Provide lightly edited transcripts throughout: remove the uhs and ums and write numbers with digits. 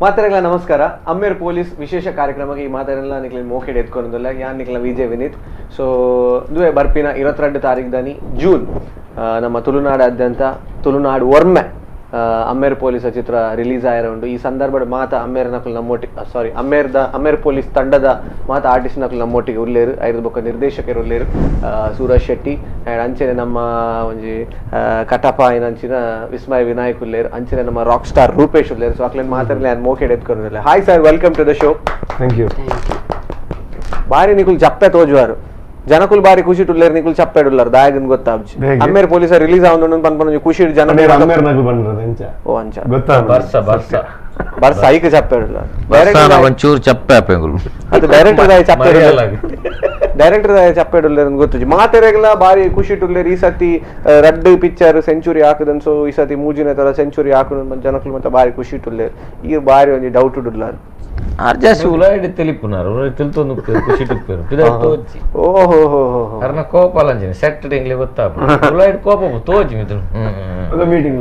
ಮಾತೆರೆಗ್ಲ ನಮಸ್ಕಾರ. ಅಮ್ಮೇರ್ ಪೊಲೀಸ್ ವಿಶೇಷ ಕಾರ್ಯಕ್ರಮಕ್ಕೆ ಈ ಮಾತೆರೆಲ್ಲ ನಿಕ್ಲೆ ಮೋಕೆಡ್ ಎತ್ಕೊಂಡಲ್ಲ ಯಾನ್ ನಿಕ್ಲ ವಿಜಯ್ ವಿನೀತ್. ಸೊ ದುವೆ ಬರ್ಪಿನ 22 ತಾರೀಕು ದಾನಿ ಜೂನ್ ನಮ್ಮ ತುಳುನಾಡಾದ್ಯಂತ ತುಳುನಾಡು ಒರ್ಮೆ ಅಮ್ಮೇರ್ ಪೊಲೀಸ ಚಿತ್ರ ರಿಲೀಸ್ ಆಯಿರ ಉಂಡು. ಈ ಸಂದರ್ಭದ ಮಾತ ಅಮ್ಮೇರ್ ನಕಲು ನಮ್ಮೊಟ್ಟಿಗೆ ಸಾರಿ ಅಮ್ಮೇರ್ದ ಅಮ್ಮೇರ್ ಪೊಲೀಸ್ ತಂಡದ ಮಾತ ಆರ್ಟಿಸ್ಟ್ ನಕಲು ನಮ್ಮೊಟ್ಟಿಗೆ ಉಲ್ಲೇರು, ಐದು ಬೊಕ್ಕ ನಿರ್ದೇಶಕರು ಉಲ್ಲೇರು ಸೂರಜ್ ಶೆಟ್ಟಿ ಆ್ಯಂಡ್ ಅಂಚನೆ ನಮ್ಮ ಒಂಜಿ ಕಟಪ ಅಂಚಿನ ವಿಸ್ಮಯ ವಿನಾಯಕ್ ಉಲ್ಲೇರು, ಅಂಚನೆ ನಮ್ಮ ರಾಕ್ ಸ್ಟಾರ್ ರೂಪೇಶ್ ಉಲ್ಲೇರು. ಸೊ ಅಕ್ಲೇನ್ ಮಾತಾಡಲಿ ನಾನು ಮೋಕೆಡ್ ಎತ್ಕೊಂಡಿಲ್ಲ. Hi sir, welcome to the show. Thank you. ಬಾರಿ ನಿಕುಲ್ ಚಪ್ಪೆ ತೋಜುವಾರು ಜನಕುಲ್ ಬಾರಿ ಖುಷಿ ಉಲ್ಲೇರು, ನಿಕುಲ್ ಚಪ್ಪೆಡುಲ್ಲಾರು ದಾಯಗನ್ ಗೊತ್ತಾಬ್ಜಿ. ಅಮ್ಮೇರ್ ಪೊಲೀಸ ರಿಲೀಸ್ ಆವೊಂದು ಪನ್ಪನ ಖುಷಿ ಜನ ಅಮ್ಮೇರ್ ನಕಲು ಬಂದ್ರದ ಎಂಚ ಓ ಅಂಚ ಗೊತ್ತಾ ಬರ್ಸ ಬರ್ಸ ಬರ್ಸ ಐಕ ಚಪ್ಪೆಡುಲ್ಲಾರು ಬರ್ಸ ಒಂಚೂರು ಚಪ್ಪೆ ಆಪೆಂಗುಲು ಅದು ಡೈರೆಕ್ಟರ್ ದಾಯ ಚಪ್ಪೆಡುಲ್ಲಾರು, ಡೈರೆಕ್ಟರ್ ದಾಯ ಚಪ್ಪೆಡುಲ್ಲೇರು ಗೊತ್ತುಜಿ. ಮಾತೆರೆಗ್ಲ ಬಾರಿ ಖುಷಿ ಉಲ್ಲೇರು ಈ ಸತಿ ರಡ್ಡು ಪಿಕ್ಚರ್ ಸೆಂಚುರಿ ಹಾಕದನ್. ಸೊ ಈ ಸತಿ ಮೂಜಿನ ತರ ಸೆಂಚುರಿ ಹಾಕುನ ಜನಕುಲ್ ಮತ್ತೆ ಬಾರಿ ಖುಷಿ ಉಲ್ಲೇರು. ಈ ಬಾರಿ ಒಂಜಿ ಡೌಟ್ ಉಡ್ಲಾರು ಆರ್ ಜಾಸ್ತಿ ಉಲಾಯಿಡ್ ತಿಳಿಪುನಾರು ತಿಳಿತೊಂದು ಖುಷಿ ಟಿಪ್ಪೇರು ಪಿದಾಯ್ ತೋಜಿ. ಓಹೋ ಹೋ ಹೋ ಅರ್ನ ಕೋಪ ಅಲಂಜಿನ ಸೆಟ್ ಎಂಗ್ಲೆ ಗೊತ್ತಾಪ ಉಲಾಯಿಡ್ ಕೋಪ ತೋಜಿ ಮಿತ್ರ ಮೀಟಿಂಗ್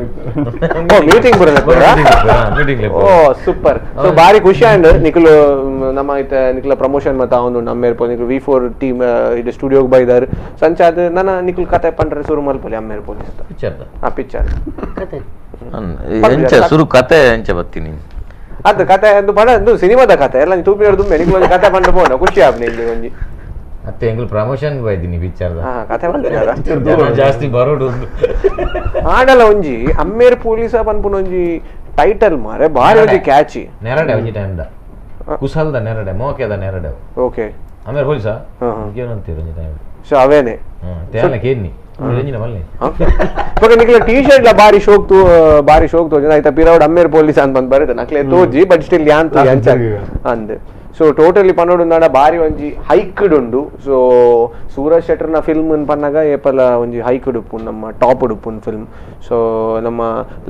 ಮೀಟಿಂಗ್ ಬರಲ್ಲ meeting. Oh super. So ಬಾರಿ ಖುಷಿ ಅಂಡ್ ನಿಕುಲು ನಮ್ಮ ಇತ್ತೆ ನಿಕುಲ ಪ್ರಮೋಷನ್ ಮತ್ತೆ ಅವನು ನಮ್ಮೇರ್ ಪೋ ನಿಕುಲು V4 team ಇದು ಸ್ಟುಡಿಯೋಗೆ ಬೈದಾರು ಸಂಚಾದ ನನ್ನ ನಿಕುಲ್ ಕತೆ ಪಂಡ್ರೆ ಶುರು ಮಲ್ಪಲಿ ಅಮ್ಮೇರ್ ಪೊಲೀಸ್ ಪಿಕ್ಚರ್ ಆ ಪಿಕ್ಚರ್ ಕತೆ ಎಂಚ ಶುರು ಕತೆ ಎಂಚ ಬತ್ತೀನಿ ಅದು ಕತೆ ಅದು ಬಡ ಅದು ಸಿನಿಮಾದ ಕತೆ ಎಲ್ಲ ತೂಪಿನವ್ರು ತುಂಬ ನಿಂಗೆ ಒಂದು ಕತೆ ಪಂಡು ಪೋಣ ಖುಷಿ ಆಪ್ನೆ ಇಲ್ಲಿ ಒಂಜಿ ಅತ್ತೆ ಎಂಗ್ಲು ಪ್ರಮೋಷನ್ ಬೈದಿನಿ ಪಿಕ್ಚರ್ ಹಾ ಕತೆ ಪಂಡ ಜಾಸ್ತಿ ಬರೋಡು ಆಡಲ ಒಂಜಿ ಅಮ್ಮೇರ್ ಪೊಲೀಸ ಪನ್ಪುನ ಒಂಜಿ ಟೈಟಲ್ ಮಾರೆ ಬಾರಿ ಒಂಜಿ ಕ್ಯಾಚಿ ನೆರಡೆ ಒಂಜಿ ಟೈಮ್ the ಕುಸಲ್ದ ನೆರಡೆ ಮೋಕೆದ ನೆರಡೆ. ಓಕೆ ಅಮ್ಮೇರ್ ಪೊಲೀಸ ಏನಂತೀರ ಒಂಜಿ ಟೈಮ್ ಸೊ ಅವೇನೆ ತೇನ ಕೇನಿ ನಿಕ್ಲೆ ಟಿ ಶರ್ಟ್ ಲ ಬಾರಿ ಶೋಕ್ ತೂ ಬಾರಿ ಶೋಕ್ ತೋಜಿ ಆಯ್ತಾ ಪಿರೌಡ್ ಅಮ್ಮೇರ್ ಪೊಲೀಸ್ ಅಂತ ಬಂದ್ ಬರುತ್ತೆ ನಕ್ಲೆ ತೋಜಿ ಬಟ್ ಸ್ಟಿಲ್ ಯಾನ್ ಅಂದ್. ಸೊ ಟೋಟಲಿ ಪನ್ನೋಡು ನಾಡ ಬಾರಿ ಒಂಜಿ ಹೈಕ್ಡ್ ಉಂಡು. ಸೊ ಸೂರಜ್ ಶೆಟ್ಟರ್ನ ಫಿಲ್ಮ್ ಪನ್ನಾಗ ಏಪಲ ಒಂಜಿ ಹೈಕ್ಡ್ ಉಪ್ಪು ನಮ್ಮ ಟಾಪ್ ಉಪ್ಪುನ್ ಫಿಲ್ಮ್. ಸೊ ನಮ್ಮ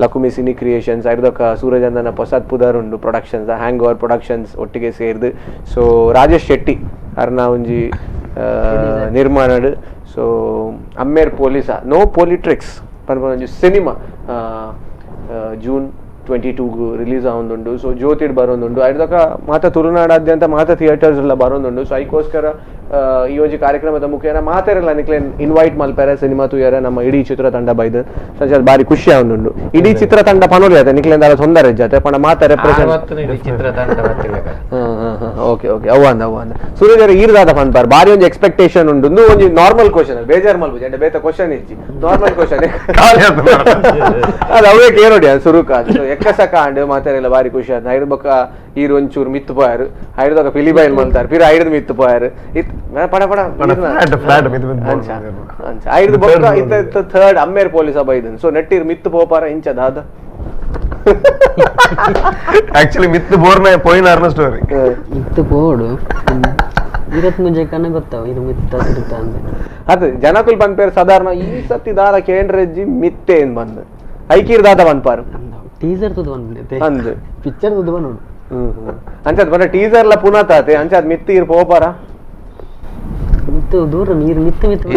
ಲಕುಮಿ ಸಿನಿ ಕ್ರಿಯೇಷನ್ಸ್ ಐರ್ದೊಕ್ಕ ಸೂರಜ್ ಅಂದನ ಪೊಸತ್ ಪುದರ್ ಉಂಡು productions hang over productions ಒಟ್ಟಿಗೆ ಸೇರ್ದು. ಸೊ ರಾಜೇಶ್ ಶೆಟ್ಟಿ ಅರ್ನ ಒಂಜಿ ನಿರ್ಮಾಣ. ಸೊ ಅಮ್ಮೇರ್ ಪೊಲೀಸ ನೋ ಪೊಲಿಟ್ರಿಕ್ಸ್ ಪನ್ಪುನ ಒಂಜಿ cinema June 22 release ಆವೊಂದುಂಡು. So ಜ್ಯೋತಿಡ್ ಬರೋಂದುಂಡು ಐರ್ದೊಕ ಮಾತ ತುಳುನಾಡಾದ್ಯಂತ ಮಾತ ಥಿಯೇಟರ್ಸ್ ಎಲ್ಲ ಬರೋಂದುಂಡು. ಸೊ ಐಕೋಸ್ಕರ ಈ ಒಂಜಿ ಕಾರ್ಯಕ್ರಮದ ಮುಖೇನ ಮಾತೆರೆಲ್ಲ ನಿಕ್ಲೆ ಇನ್ವೈಟ್ ಮಲ್ಪೆರೆ ಸಿನಿಮಾ ತೂಯರೆ ನಮ್ಮ ಇಡೀ ಚಿತ್ರತಂಡ ಬೈದು ಸಂಚಾರ ಬಾರಿ ಖುಷಿ ಆವೊಂದುಂಡು. ಇಡೀ ಚಿತ್ರತಂಡ ಪನೋಲಿ ಆತ ನಿಕ್ಲೆಂದಾಲ ತೊಂದರೆ ಜಾತೆ ಪಂಡ ಮಾತ represent okay okay ಅವ್ವ ಅಂದ ಅವ್ವ ಅಂದ ಸೂರ್ಯಜರ ಈರ್ದಾದ ಪನ್ಪಾರ್ ಬಾರಿ ಒಂಜಿ ಎಕ್ಸ್ಪೆಕ್ಟೇಷನ್ ಉಂಡು. ಒಂಜಿ ನಾರ್ಮಲ್ ಕ್ವಶನ್ ಬೇಜಾರ್ ಮಲ್ಪುಜಿ ಅಂಡ ಬೇತ ಕ್ವಶನ್ ಇಜ್ಜಿ ನಾರ್ಮಲ್ ಕ್ವಶನ್ ಅದು ಅವೇ ಕೇರೋಡಿ ಅದು ಸುರುಕ ಸೊ ಎಕ್ಕಸಕ ಅಂಡ್ ಮಾತೆರೆಲ್ಲ ಬಾರಿ ಖುಷಿ ಆದ. ಐದು ಬೊಕ್ಕ ಈರು ಒಂಚೂರು ಮಿತ್ತು ಪೋಯಾರು ಐದು ಪಿಲಿಬೈಲ್ ಮಲ್ತಾರು ಪಿರ ಐದು ಮಿತ್ತು ಪೋಯಾರು ಇತ್ ಪಡ ಪಡ ಐದು ಬೊಕ್ಕ ಇತ್ತ ಥರ್ಡ್ ಅಮ್ಮೇರ್ ಪೊಲೀಸ ಬೈದನ್. ಸೊ ನೆಟ್ಟಿರ್ ಮಿತ್ತು ಪೋಪಾರ ಇಂಚ ದಾದ ಆಕ್ಚುಲಿ ಮಿತ್ತು ಬೋರ್ನ ಪೋಯಿನಾರ್ನ ಸ್ಟೋರಿ ಮಿತ್ತು ಪೋಡು ಇರತ್ ಮುಂಜೆ ಕನ ಗೊತ್ತಾವ ಇದು ಮಿತ್ತ ಇರುತ್ತ ಅಂದ ಅದು ಜನಕುಲ್ ಪನ್ಪೇರು ಸಾಧಾರಣ ಈ ಸತಿ ದಾದ ಕೇಂದ್ರಜ್ಜಿ ಮಿತ್ತೆ ಏನ್ ಬಂದು ಐಕೀರ್ ದಾದ ಪನ್ಪಾರು ಟೀಸರ್ ತುದು ಬಂದ್ಬಿಟ್ಟೆ ಅಂದ್ ಪಿಕ್ಚರ್ ತುದು ಬಂದು ಅಂಚಾದ್ ಬರ ಟೀಸರ್ ಲ ಪುನಃ ತಾತೆ ಅಂಚಾದ್ ಮಿತ್ತು ಇರ್ ಪೋಪಾರ ಮಿತ್ತು ದೂರ ನೀರು ಮಿತ್ತು ಮಿತ್ತು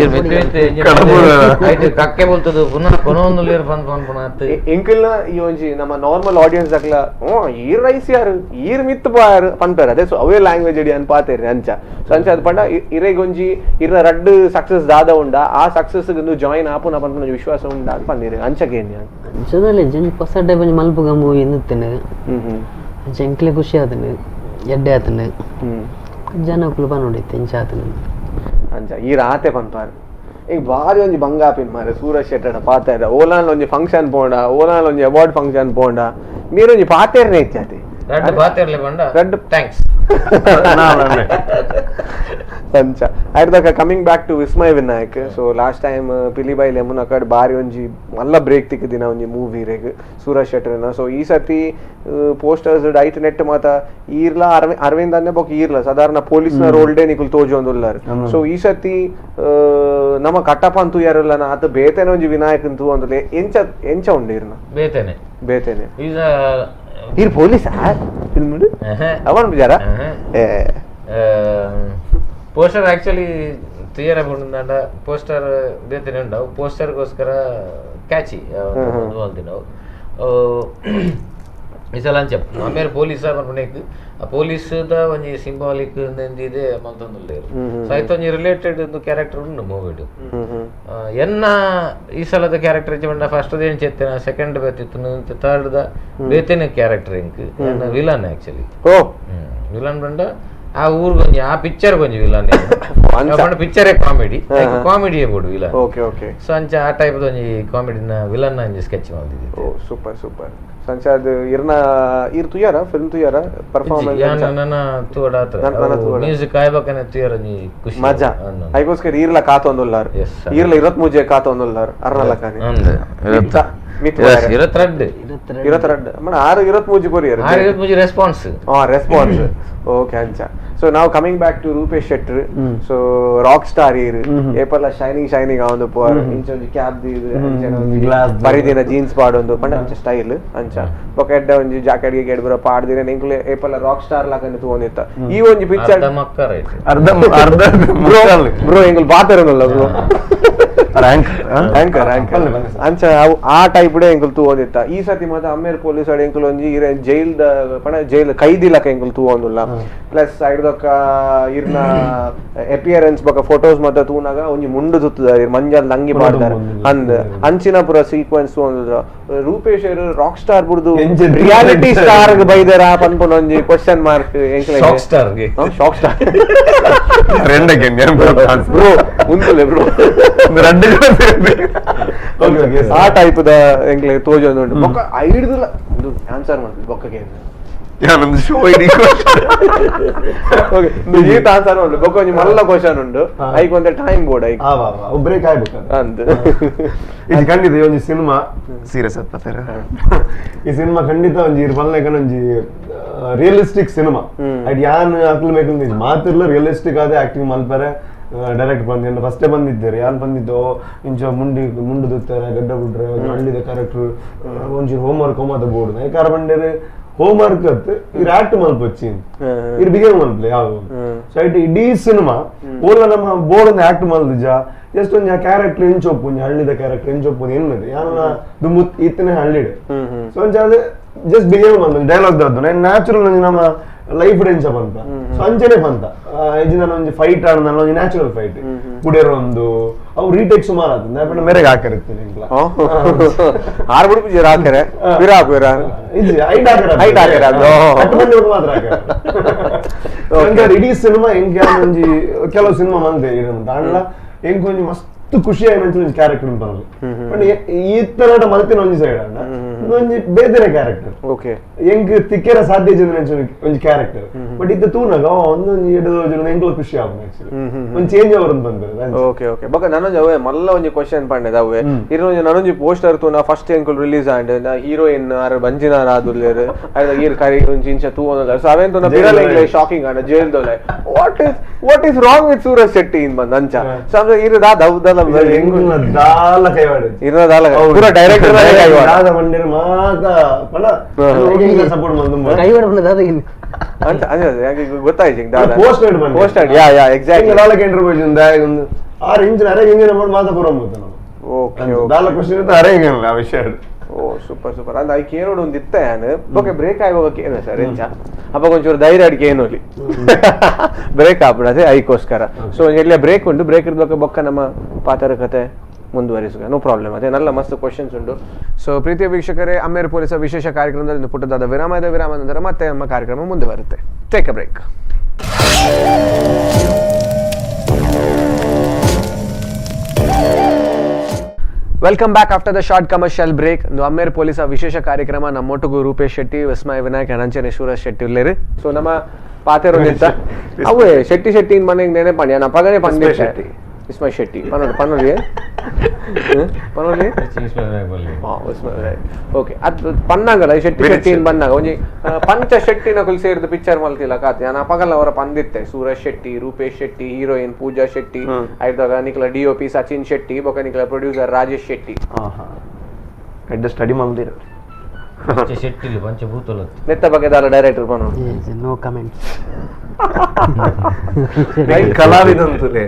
ಮಿತ್ತು ಕಕ್ಕೆ ಬೋಲ್ತದು ಪುನಃ ಕೊನೊಂದು ಲೇರ್ ಬಂದ್ ಬಂದ್ ಪುನಃ ಎಂಕಲ್ನ ಈ ಒಂಜಿ ನಮ್ಮ ನಾರ್ಮಲ್ ಆಡಿಯನ್ಸ್ ಅಕ್ಲ ಈರ್ ರೈಸ್ ಯಾರು ಈರ್ ಮಿತ್ತು ಪಾರು ಪನ್ಪೇರು ಅದೇ. ಸೊ ಅವೇ ಲ್ಯಾಂಗ್ವೇಜ್ ಇಡಿ ಅನ್ ಪಾತೇರಿ ಅಂಚ. ಸೊ ಅಂಚ ಅದು ಪಂಡ ಇರೆಗೊಂಜಿ ಇರ್ನ ರಡ್ಡು ಸಕ್ಸಸ್ ದಾದ ಉಂಡ ಆ ಸಕ್ಸಸ್ ಜಾಯಿನ್ ಆಪುನ ಪನ್ಪುನ ವಿಶ್ವಾಸ ಉಂಡ ಅಂತ ಪಂದಿರಿ ಅಂಚಗೇನಿ ಅಂಚದಲ್ಲಿ ಜನ ಹೊಸ ಟೈಪ್ ಒಂಜಿ ಮಲ್ಪುಗ ಮೂವಿ ನಿತ್ತೇನೆ ಅಂಚ ಎಂಕ್ಲೆ ಖುಷಿ ಆತನೆ ಎಡ್ಡೆ ಆತನೆ ಜನಕ್ಕಲು ಪನೋಡಿತ್ತೆ ಇಂಚ ಆತನೆ ಅಂಚ ಈ ರಾತೆ ಪನ್ಪಾರು ಈಗ ಬಾರಿ ಒಂಜಿ ಬಂಗಾಪಿನ್ ಮಾರೆ ಸೂರಜ್ ಶೆಟ್ಟಡ ಪಾತೇರ ಓಲಾನ್ ಒಂಜಿ ಫಂಕ್ಷನ್ ಪೋಂಡ ಓಲಾನ್ ಒಂಜಿ ಅವಾರ್ಡ್ ಫಂಕ್ಷನ್ ಪೋಂಡ ಮೀರೊಂಜಿ ಪಾತೇರ್ನೆ ಇಚ್ಚಾತಿ ರಡ್ಡು ಪಾತೇರ್ಲೆ ಪಂಡ ರಡ್ಡು thanks ಅಂಚ ಐರ್ದಕ coming back to Vismaya Vinayak. So last time Pilibayi ಲೆಮುನಕಡ್ ಬಾರಿ ಒಂಜಿ ಮಲ್ಲ ಬ್ರೇಕ್ ತಿಕ್ಕಿದಿನ ಒಂಜಿ ಮೂವಿ ರೇಗ್ ಸೂರಜ್ ಶೆಟ್ಟರ್ನ. ಸೊ ಈ ಸತಿ ಪೋಸ್ಟರ್ಸ್ ಐಟ್ ನೆಟ್ ಮಾತ ಈರ್ಲ ಅರವಿಂದ್ ಅನ್ನೆ ಬೊಕ್ಕ ಈರ್ಲ ಸಾಧಾರಣ ಪೊಲೀಸ್ನ ರೋಲ್ ಡೇ ನಿಕುಲ್ ತೋಜೊಂದುಲ್ಲಾರ್. ಸೊ ಈ ಸತಿ ನಮ್ಮ ಕಟ್ಟಪ್ಪ ಅಂತೂ ಯಾರಲ್ಲ ಆತ ಬೇತೇನೆ ಒಂಜಿ ವಿನಾಯಕ್ ಅಂತೂ ಅಂದ್ರೆ ಎಂಚ ಎಂಚ ಉಂಡು ಇರ್ನ ಬೇತೇನೆ ಬೇತೇನೆ ಈರ್ ಪೊಲೀಸ್ ಫಿಲ್ಮ್ ಅವನ್ ಬಿಜಾರ ಪೋಸ್ಟರ್ ಆಕ್ಚುಲಿ ತುಯ್ಯರ ಬಂಡ ಪೋಸ್ಟರ್ ಬೇತೇನೆ ಉಂಡವು ಪೋಸ್ಟರ್ಗೋಸ್ಕರ ಕ್ಯಾಚಿ ನಾವು ಈ ಸಲ ಅಂಚ ಆಮೇಲೆ ಪೊಲೀಸ್ ಪನ್ಪುನೆಕ್ ಆ ಪೊಲೀಸ್ ದ ಒಂಜಿ ಸಿಂಬಾಲಿಕ್ ಇದೆ ಮಲ್ತೊಂದುಲ್ಲೆರ್. ಸೊ ಐತ ಒಂಜಿ ರಿಲೇಟೆಡ್ ಒಂದು ಕ್ಯಾರೆಕ್ಟರ್ ಉಂಡು ಮೂವಿಡ್. ಎನ್ನ ಈ ಸಲದ ಕ್ಯಾರೆಕ್ಟರ್ ಪಂಡ ಫಸ್ಟ್ ಎಂಚ ಇತ್ತಿನ, ಸೆಕೆಂಡ್ ಬೇತಿತ್ತು, ಥರ್ಡ್ ದ ಬೇತೆನೆ ಕ್ಯಾರೆಕ್ಟರ್ ಎಂಕ್ ಎನ್ನ villain actually. Villain ಪಂಡ ಆ ಊರ್ಗೊಂಜಿ ಆ ಪಿಕ್ಚರ್ ಗೊಂಜಿ ವಿಲನ್ ಪಂಡ ಪಿಕ್ಚರೇ ಕಾಮಿಡಿ, ಕಾಮಿಡಿಯೇ ಬೋಡು villain. Okay okay. So ಅಂಚ ಆ ಟೈಪ್ ಒಂಜಿ ಕಾಮಿಡಿನ ವಿಲನ್ ಒಂಜಿ ಸ್ಕೆಚ್ ಮಲ್ದಿದ್ದೆ. ಓ ಸೂಪರ್ ಸೂಪರ್. ಸಂಚಾದ ಇರ್ನ ಇರ್ ತುಯಾರ ಫಿಲ್ಮ್ ತುಯಾರ ಪರ್ಫಾರ್ಮೆನ್ಸ್ ನನ್ನ ತೂಡಾತ್ರ ಮ್ಯೂಸಿಕ್ ಆಯ್ಬಕನೆ ತುಯಾರ ಒಂಜಿ ಖುಷಿ ಮಜಾ ಐಗೋಸ್ಕರ ಇರ್ಲ ಕಾತೊಂದುಲ್ಲಾರ್ ಇರ್ಲ 23 ಕಾತೊಂದುಲ್ಲಾರ್ ಅರ್ನಲ ಕಾನಿ ಮಿತ್ 22 22 ಮಣ 6 23 ಕೊರಿಯರ್ 6 23 response. Response okay ಅಂಚ. ಸೊ ನಾವು coming back to Rupesh Shetty. So rock star ಇರ್ ಏಪಲ್ಲ ಶೈನಿಂಗ್ ಶೈನಿಂಗ್ ಆವೊಂದು ಪೋರ್ ಇಂಚ ಒಂಜಿ ಕ್ಯಾಪ್ ದೀದ್ ಗ್ಲಾಸ್ ಬರಿದಿನ ಜೀನ್ಸ್ ಪಾಡೊಂದು ಪಂಡ ಅಂಚ ಸ್ಟೈಲ್ ಅಂಚ ಬೊಕ ಎಡ್ಡೆ ಒಂಜಿ ಜಾಕೆಟ್ ಗಿಕೆಟ್ ಪೂರ ಪಾಡ್ದಿನ ಎಂಕುಲು ಏಪಲ್ಲ ರಾಕ್ ಸ್ಟಾರ್ ಲಾಕಂದ್ ತೂವೊಂದಿತ್ತ. ಈ ಒಂಜಿ ಪಿಕ್ಚರ್ ಅರ್ಧ ಅರ್ಧ ಬ್ರೋ ಎಂಕುಲು ಬಾತೆರೊಂದುಲ್ಲ bro anchor anchor ಅಂಚ ಆ ಟೈಪ್ ಡೆ ಎಂಕುಲು ತೂವೊಂದಿತ್ತ. ಈ ಸತಿ ಮಾತ ಅಮ್ಮೇರ್ ಪೊಲೀಸ್ ಅಡ್ ಎಂಕುಲು ಒಂಜಿ ಇರೆ ಜೈಲ್ ದ ಪಂಡ ಜೈಲ್ ಕೈದಿ ಲಕ ಎಂಕುಲು ತೂವೊಂದುಲ್ಲ. ಪ್ಲಸ್ ಐಡ್ದೊಕ್ಕ ಇರ್ನ ಅಪಿಯರೆನ್ಸ್ ಬೊಕ ಫೋಟೋಸ್ ಮಾತ ತೂನಾಗ ಒಂಜಿ ಮುಂಡು ತುತ್ತುದಾರ್ ಇರ್ ಮಂಜಲ್ ಲಂಗಿ ಪಾಡ್ದಾರ್ ಅಂದ್ ಅಂಚಿನ ಪೂರ ಸೀಕ್ವೆನ್ಸ್ ತೂವೊಂದುಲ್ಲ. ರೂಪೇಶ್ ರಾಕ್ ಸ್ಟಾರ್ ಬುಡ್ದು ರಿಯಾಲಿಟಿ ಸ್ಟಾರ್ ಗ್ ಬೈದರ ಪನ್ಪುನ ಒಂಜಿ ಕ್ವಶನ್ ಮಾರ್ಕ್ ಎಂಕುಲು. Shock star shock star bro ಉಂತುಲೆ bro ಆ ಟೈಪ್ ದ ಎಂಕ್ಲೆ ತೋಜೊಂದುಂಡು. ಬೊಕ್ಕ ಐಡ್ದುಲ ಆನ್ಸರ್ ಮಾಡ್ತದೆ ಬೊಕ್ಕಗೆ ಈತ ಆನ್ಸರ್ ಉಂಡು. ಬೊಕ್ಕ ಒಂಜಿ ಮಲ್ಲ ಕ್ವಶನ್ ಉಂಡು ಐಕ್ ಒಂತೆ ಟೈಮ್ ಬೋರ್ಡ್ ಐಕ್ ಬ್ರೇಕ್ ಆಯ್ಬೇಕು ಅಂದ್. ಇದು ಖಂಡಿತ ಒಂಜಿ ಸಿನಿಮಾ ಸೀರಿಯಸ್ ಆತ್ ಈ ಸಿನಿಮಾ ಖಂಡಿತ ಒಂಜಿ ಇರ್ ಪನ್ಲೆಕನ ಒಂಜಿ ರಿಯಲಿಸ್ಟಿಕ್ ಸಿನಿಮಾ. ಐಟ್ ಯಾನ್ ಅಕ್ಲು ಬೇಕು ಮಾತಿರ್ಲ ರಿಯಲಿಸ್ಟಿಕ್ ಆದ ಆಕ್ಟಿಂಗ್ ಮಲ್ಪರೆ ಡೈರೆಕ್ಟ್ ಬಂದು ಫಸ್ಟೇ ಬಂದಿದ್ದಾರೆ ಯಾರು ಬಂದಿದ್ದೋ ಇಂಚ ಮುಂಡಿ ಮುಂಡು ದುತ್ತಾರೆ ಗಡ್ಡ ಬಿಡ್ರೆ ಹಳ್ಳಿದ ಕ್ಯಾರೆಕ್ಟರ್ ಒಂಜಿ ಹೋಮ್ ವರ್ಕ್ ಹೋಮಾದ ಬೋರ್ಡ್ ಐಕಾರ ಬಂಡೇರು ಹೋಮ್ ವರ್ಕ್ ಅತ್ ಇರ್ ಆಕ್ಟ್ ಮಲ್ಪೊಚ್ಚಿ ಇರ್ ಬಿಗೇವ್ ಮಲ್ಪಲೆ ಯಾವ ಸೊ ಐಟ್ ಇಡೀ ಸಿನಿಮಾ ಓಲ ನಮ್ಮ ಬೋರ್ಡ್ ಆಕ್ಟ್ ಮಲ್ದಿಜ ಜಸ್ಟ್ ಒಂಜಿ ಆ ಕ್ಯಾರೆಕ್ಟರ್ ಇಂಚೊಪ್ಪು ಒಂಜಿ ಹಳ್ಳಿದ ಕ್ಯಾರೆಕ್ಟರ್ ಇಂಚೊಪ್ಪು ಎನ್ನದು ಯಾನ ದುಂಬು ಇತ್ತನೇ ಹಳ್ಳಿಡ್. ಸೊ ಒಂಜಿ ಅದು ಜಸ್ಟ್ ಬಿಹೇವ್ ಮಲ್ದು ಡೈಲಾಗ್ ದದ್ದು ನ್ಯಾಚುರಲ್ ಒಂಜಿ ನಮ್ಮ ಲೈಫ್ ಎಂಚ ಪಂತ. ಸೊ ಅಂಚನೆ ಪಂತ ಇಜ್ಜಿನ ಒಂಜಿ ಫೈಟ್ ಆಡೋದಲ್ಲ ಒಂಜಿ ನ್ಯಾಚುರಲ್ ಫೈಟ್ ಕುಡಿಯರೋ ಒಂದು ಅವು ರೀಟೇಕ್ ಸುಮಾರು ಆತಂದೆ ಅಪ್ಪನ ಮೇರೆಗೆ ಹಾಕಿರ್ತೀನಿ ಆರು ಬಿಡು ಜೀರ ಹಾಕರೆ ಪಿರಾ ಪಿರಾ ಇಜ್ಜಿ ಐಟ್ ಹಾಕರೆ ಐಟ್ ಹಾಕರೆ ಅದು ಅಟ್ ಮಂದಿ ಮಾತ್ರ ಹಾಕರೆ. ಹಂಗಾರೆ ಇಡೀ ಸಿನಿಮಾ ಹೆಂಗೆ ಒಂಜಿ ಕೆಲವು ಸಿನಿಮಾ ಮಂದೆ ಅಣ್ಣ ಹೆಂಗ್ ಒಂಜಿ ಮಸ್ತ್ ಖುಷಿ ಆಯ್ನ ಒಂಜಿ ಕ್ಯಾರೆಕ್ಟರ್ ಬರೋದು. ಬಟ್ ಈ ತರ ಮಲ್ತಿನ ಒಂಜಿ ಸೈಡ್ ಅಣ್ಣ ಒಂಜಿ ಬೇರೆ ಕ್ಯಾರೆಕ್ಟರ್ ಓಕೆ ಹೆಂಗ್ ತಿಕ್ಕೆರ ಸಾಧ್ಯ ಒಂಜಿ ಕ್ಯಾರೆಕ್ಟರ್. ಬಟ್ ಇದ್ದ ತೂನಾಗ ಒಂದೊಂಜಿ ಎಡ್ದು ಎಂಕ್ಲ ಖುಷಿ ಆಗುದು ಆಕ್ಚುಲಿ ಒಂಜಿ ಚೇಂಜ್ ಅವರನ್ನು ಬಂದಿರೋದು. ಓಕೆ ಓಕೆ ಬೊಕ ನನೊಂಜಿ ಅವೇ ಮಲ್ಲ ಒಂಜಿ ಕ್ವಶನ್ ಪಂಡೆದ ಅವೇ ಇರೊಂಜಿ ನನೊಂಜಿ ಪೋಸ್ಟರ್ ತೂನ ಫಸ್ಟ್ ಎಂಕುಲು release and heroine ಆರ್ ಬಂಜಿನಾರ್ ಆದುಲ್ಲೆರ್ ಐದ ಈರ್ ಕರಿ ಒಂಜಿ ಇಂಚ ತೂವೊಂದುಲ್ಲೆರ್. ಸೊ ಅವೇನ್ ತೂನ ಪಿರಲ ಎಂಕ್ಲೆ ಶಾಕಿಂಗ್ ಆಂಡ jail ದೊಲೆ what is wrong with Suraj Shetty in ಬಂದ ಅಂಚ. ಸೊ ಅಂದ್ರೆ ಇರು ದಾದ ಹೌದಲ್ಲ ದಾಲ ಕೈವಾಡ ಇರ್ನ ದಾಲ ಪೂರ ಡೈರೆಕ್ಟರ್ ಕೈವಾಡ ದಾದ ಬಂಡೇರು ಮಾತ ಪಣ ಸಪೋರ್ಟ್ ಮಂದು ಕೈವಾಡ ಬಂದ ದಾದ ಅಂತ ಅದೇ ಯಾಕೆ ಗೊತ್ತಾಯ್ತು ದಾದ ಪೋಸ್ಟ್ ಬಂದ ಪೋಸ್ಟ್ ಯಾ ಯಾ ಎಕ್ಸಾಕ್ಟ್ಲಿ ದಾಲ ಕೆಂಡ್ರ ಬೋಜನ್ ದಾಯ ಒಂದು ಆರು ಇಂಚಿನ ಅರೆ ಇಂಜಿನ ಮಾಡಿ ಮಾತ ಪೂರ ಹೋಗ್ತಾನ. ಓಕೆ ದಾಲ ಕ್ವಶನ್ ಇತ್ತು ಅರೆ ಇಂಗಿಲ್ಲ ಆ ವಿಷಯ. ಓ ಸೂಪರ್ ಸೂಪರ್ ಅಂದ್ ಐಕ್ ಏನೋಡು ಒಂದು ಇತ್ತ ಯಾನು ಓಕೆ ಬ್ರೇಕ್ ಆಗುವಾಗ ಏನು ಸರ್ ಎಂಚ ಅಪ್ಪ ಒಂಚೂರು ಧೈರ್ಯ ಅಡಿಕೆ ಏನೋಲಿ ಬ್ರೇಕ್ ಆಗ್ಬಿಡದೆ ಐಕೋಸ್ಕರ. ಸೊ ಎಲ್ಲ ಬ್ರೇಕ್ ಉಂಟು ಬ್ರೇಕ್ ಇರ್ಬೇಕು ಬೊಕ್ಕ ನಮ್ಮ ಪಾತರ ಕತೆ ಮುಂದುವರಿಸುವ ನೋ ಪ್ರಾಬ್ಲಮ್. ಅದೇ ನಲ್ಲ ಮಸ್ತ್ ಕ್ವಶನ್ಸ್ ಉಂಟು. ಸೊ ಪ್ರೀತಿಯ ವೀಕ್ಷಕರೇ, ಅಮ್ಮೇರ್ ಪೊಲೀಸ ವಿಶೇಷ ಕಾರ್ಯಕ್ರಮದಲ್ಲಿ ಒಂದು ಪುಟ್ಟದಾದ ವಿರಾಮ ಇದೆ. ವಿರಾಮ ನಂತರ ಮತ್ತೆ ನಮ್ಮ ಕಾರ್ಯಕ್ರಮ ಮುಂದುವರುತ್ತೆ. Take a break. Welcome back after the short commercial break. Ammer ಪೊಲೀಸ ವಿಶೇಷ ಕಾರ್ಯಕ್ರಮ ನಮ್ಮೊಟ್ಟಿಗೂ ರೂಪೇಶ್ ಶೆಟ್ಟಿ, ವಿಸ್ಮಯ ವಿನಾಯಕ್, ಅಂಚನೆ ಸೂರಜ್ ಶೆಟ್ಟಿ ಉಲ್ಲೇರು. ಸೊ ನಮ್ಮ ಪಾತೆರೊಂದಿತ್ತ ಅವೇ ಶೆಟ್ಟಿ ಶೆಟ್ಟಿ ಮನೆಗೆ ನೆನೆ ಪಂಡ್ಯ ನಾ ಪಗನೆ ಪಂಡಿ ಶೆಟ್ಟಿ ವಿಸ್ಮಯ್ ಶೆಟ್ಟಿ ಪನ್ನೊಡು ಪನ್ನೊಲಿ ಪನ್ನೊಲಿ ಓಕೆ ಅದು ಪನ್ನಾಗಲ್ಲ ಶೆಟ್ಟಿ ಶೆಟ್ಟಿ ಬಂದಾಗ ಒಂಜಿ ಪಂಚ ಶೆಟ್ಟಿನ ಕುಲ್ ಸೇರಿದ ಪಿಕ್ಚರ್ ಮಲ್ತಿಲ್ಲ ಕಾತೆ ನಾನು ಅಪಗಲ್ಲ ಅವರ ಪಂದಿತ್ತೆ ಸೂರಜ್ ಶೆಟ್ಟಿ, ರೂಪೇಶ್ ಶೆಟ್ಟಿ, ಹೀರೋಯಿನ್ ಪೂಜಾ ಶೆಟ್ಟಿ, ಐದಾಗ ನಿಕ್ಲ D O P Sachin Shetty, ಬೊಕ ನಿಕ್ಲ ಪ್ರೊಡ್ಯೂಸರ್ ರಾಜೇಶ್ ಶೆಟ್ಟಿ. ಸ್ಟಡಿ ಮಂದಿರ ಶೆಟ್ಟಿಲು ಪಂಚಭೂತಲ ನೆತ್ತ ಬಗ್ಗೆ ದಾಲ ಡೈರೆಕ್ಟರ್ ಪನ್ನೊ ನೋ ಕಮೆಂಟ್ಸ್ ಕಲಾವಿದಂತುಲೆ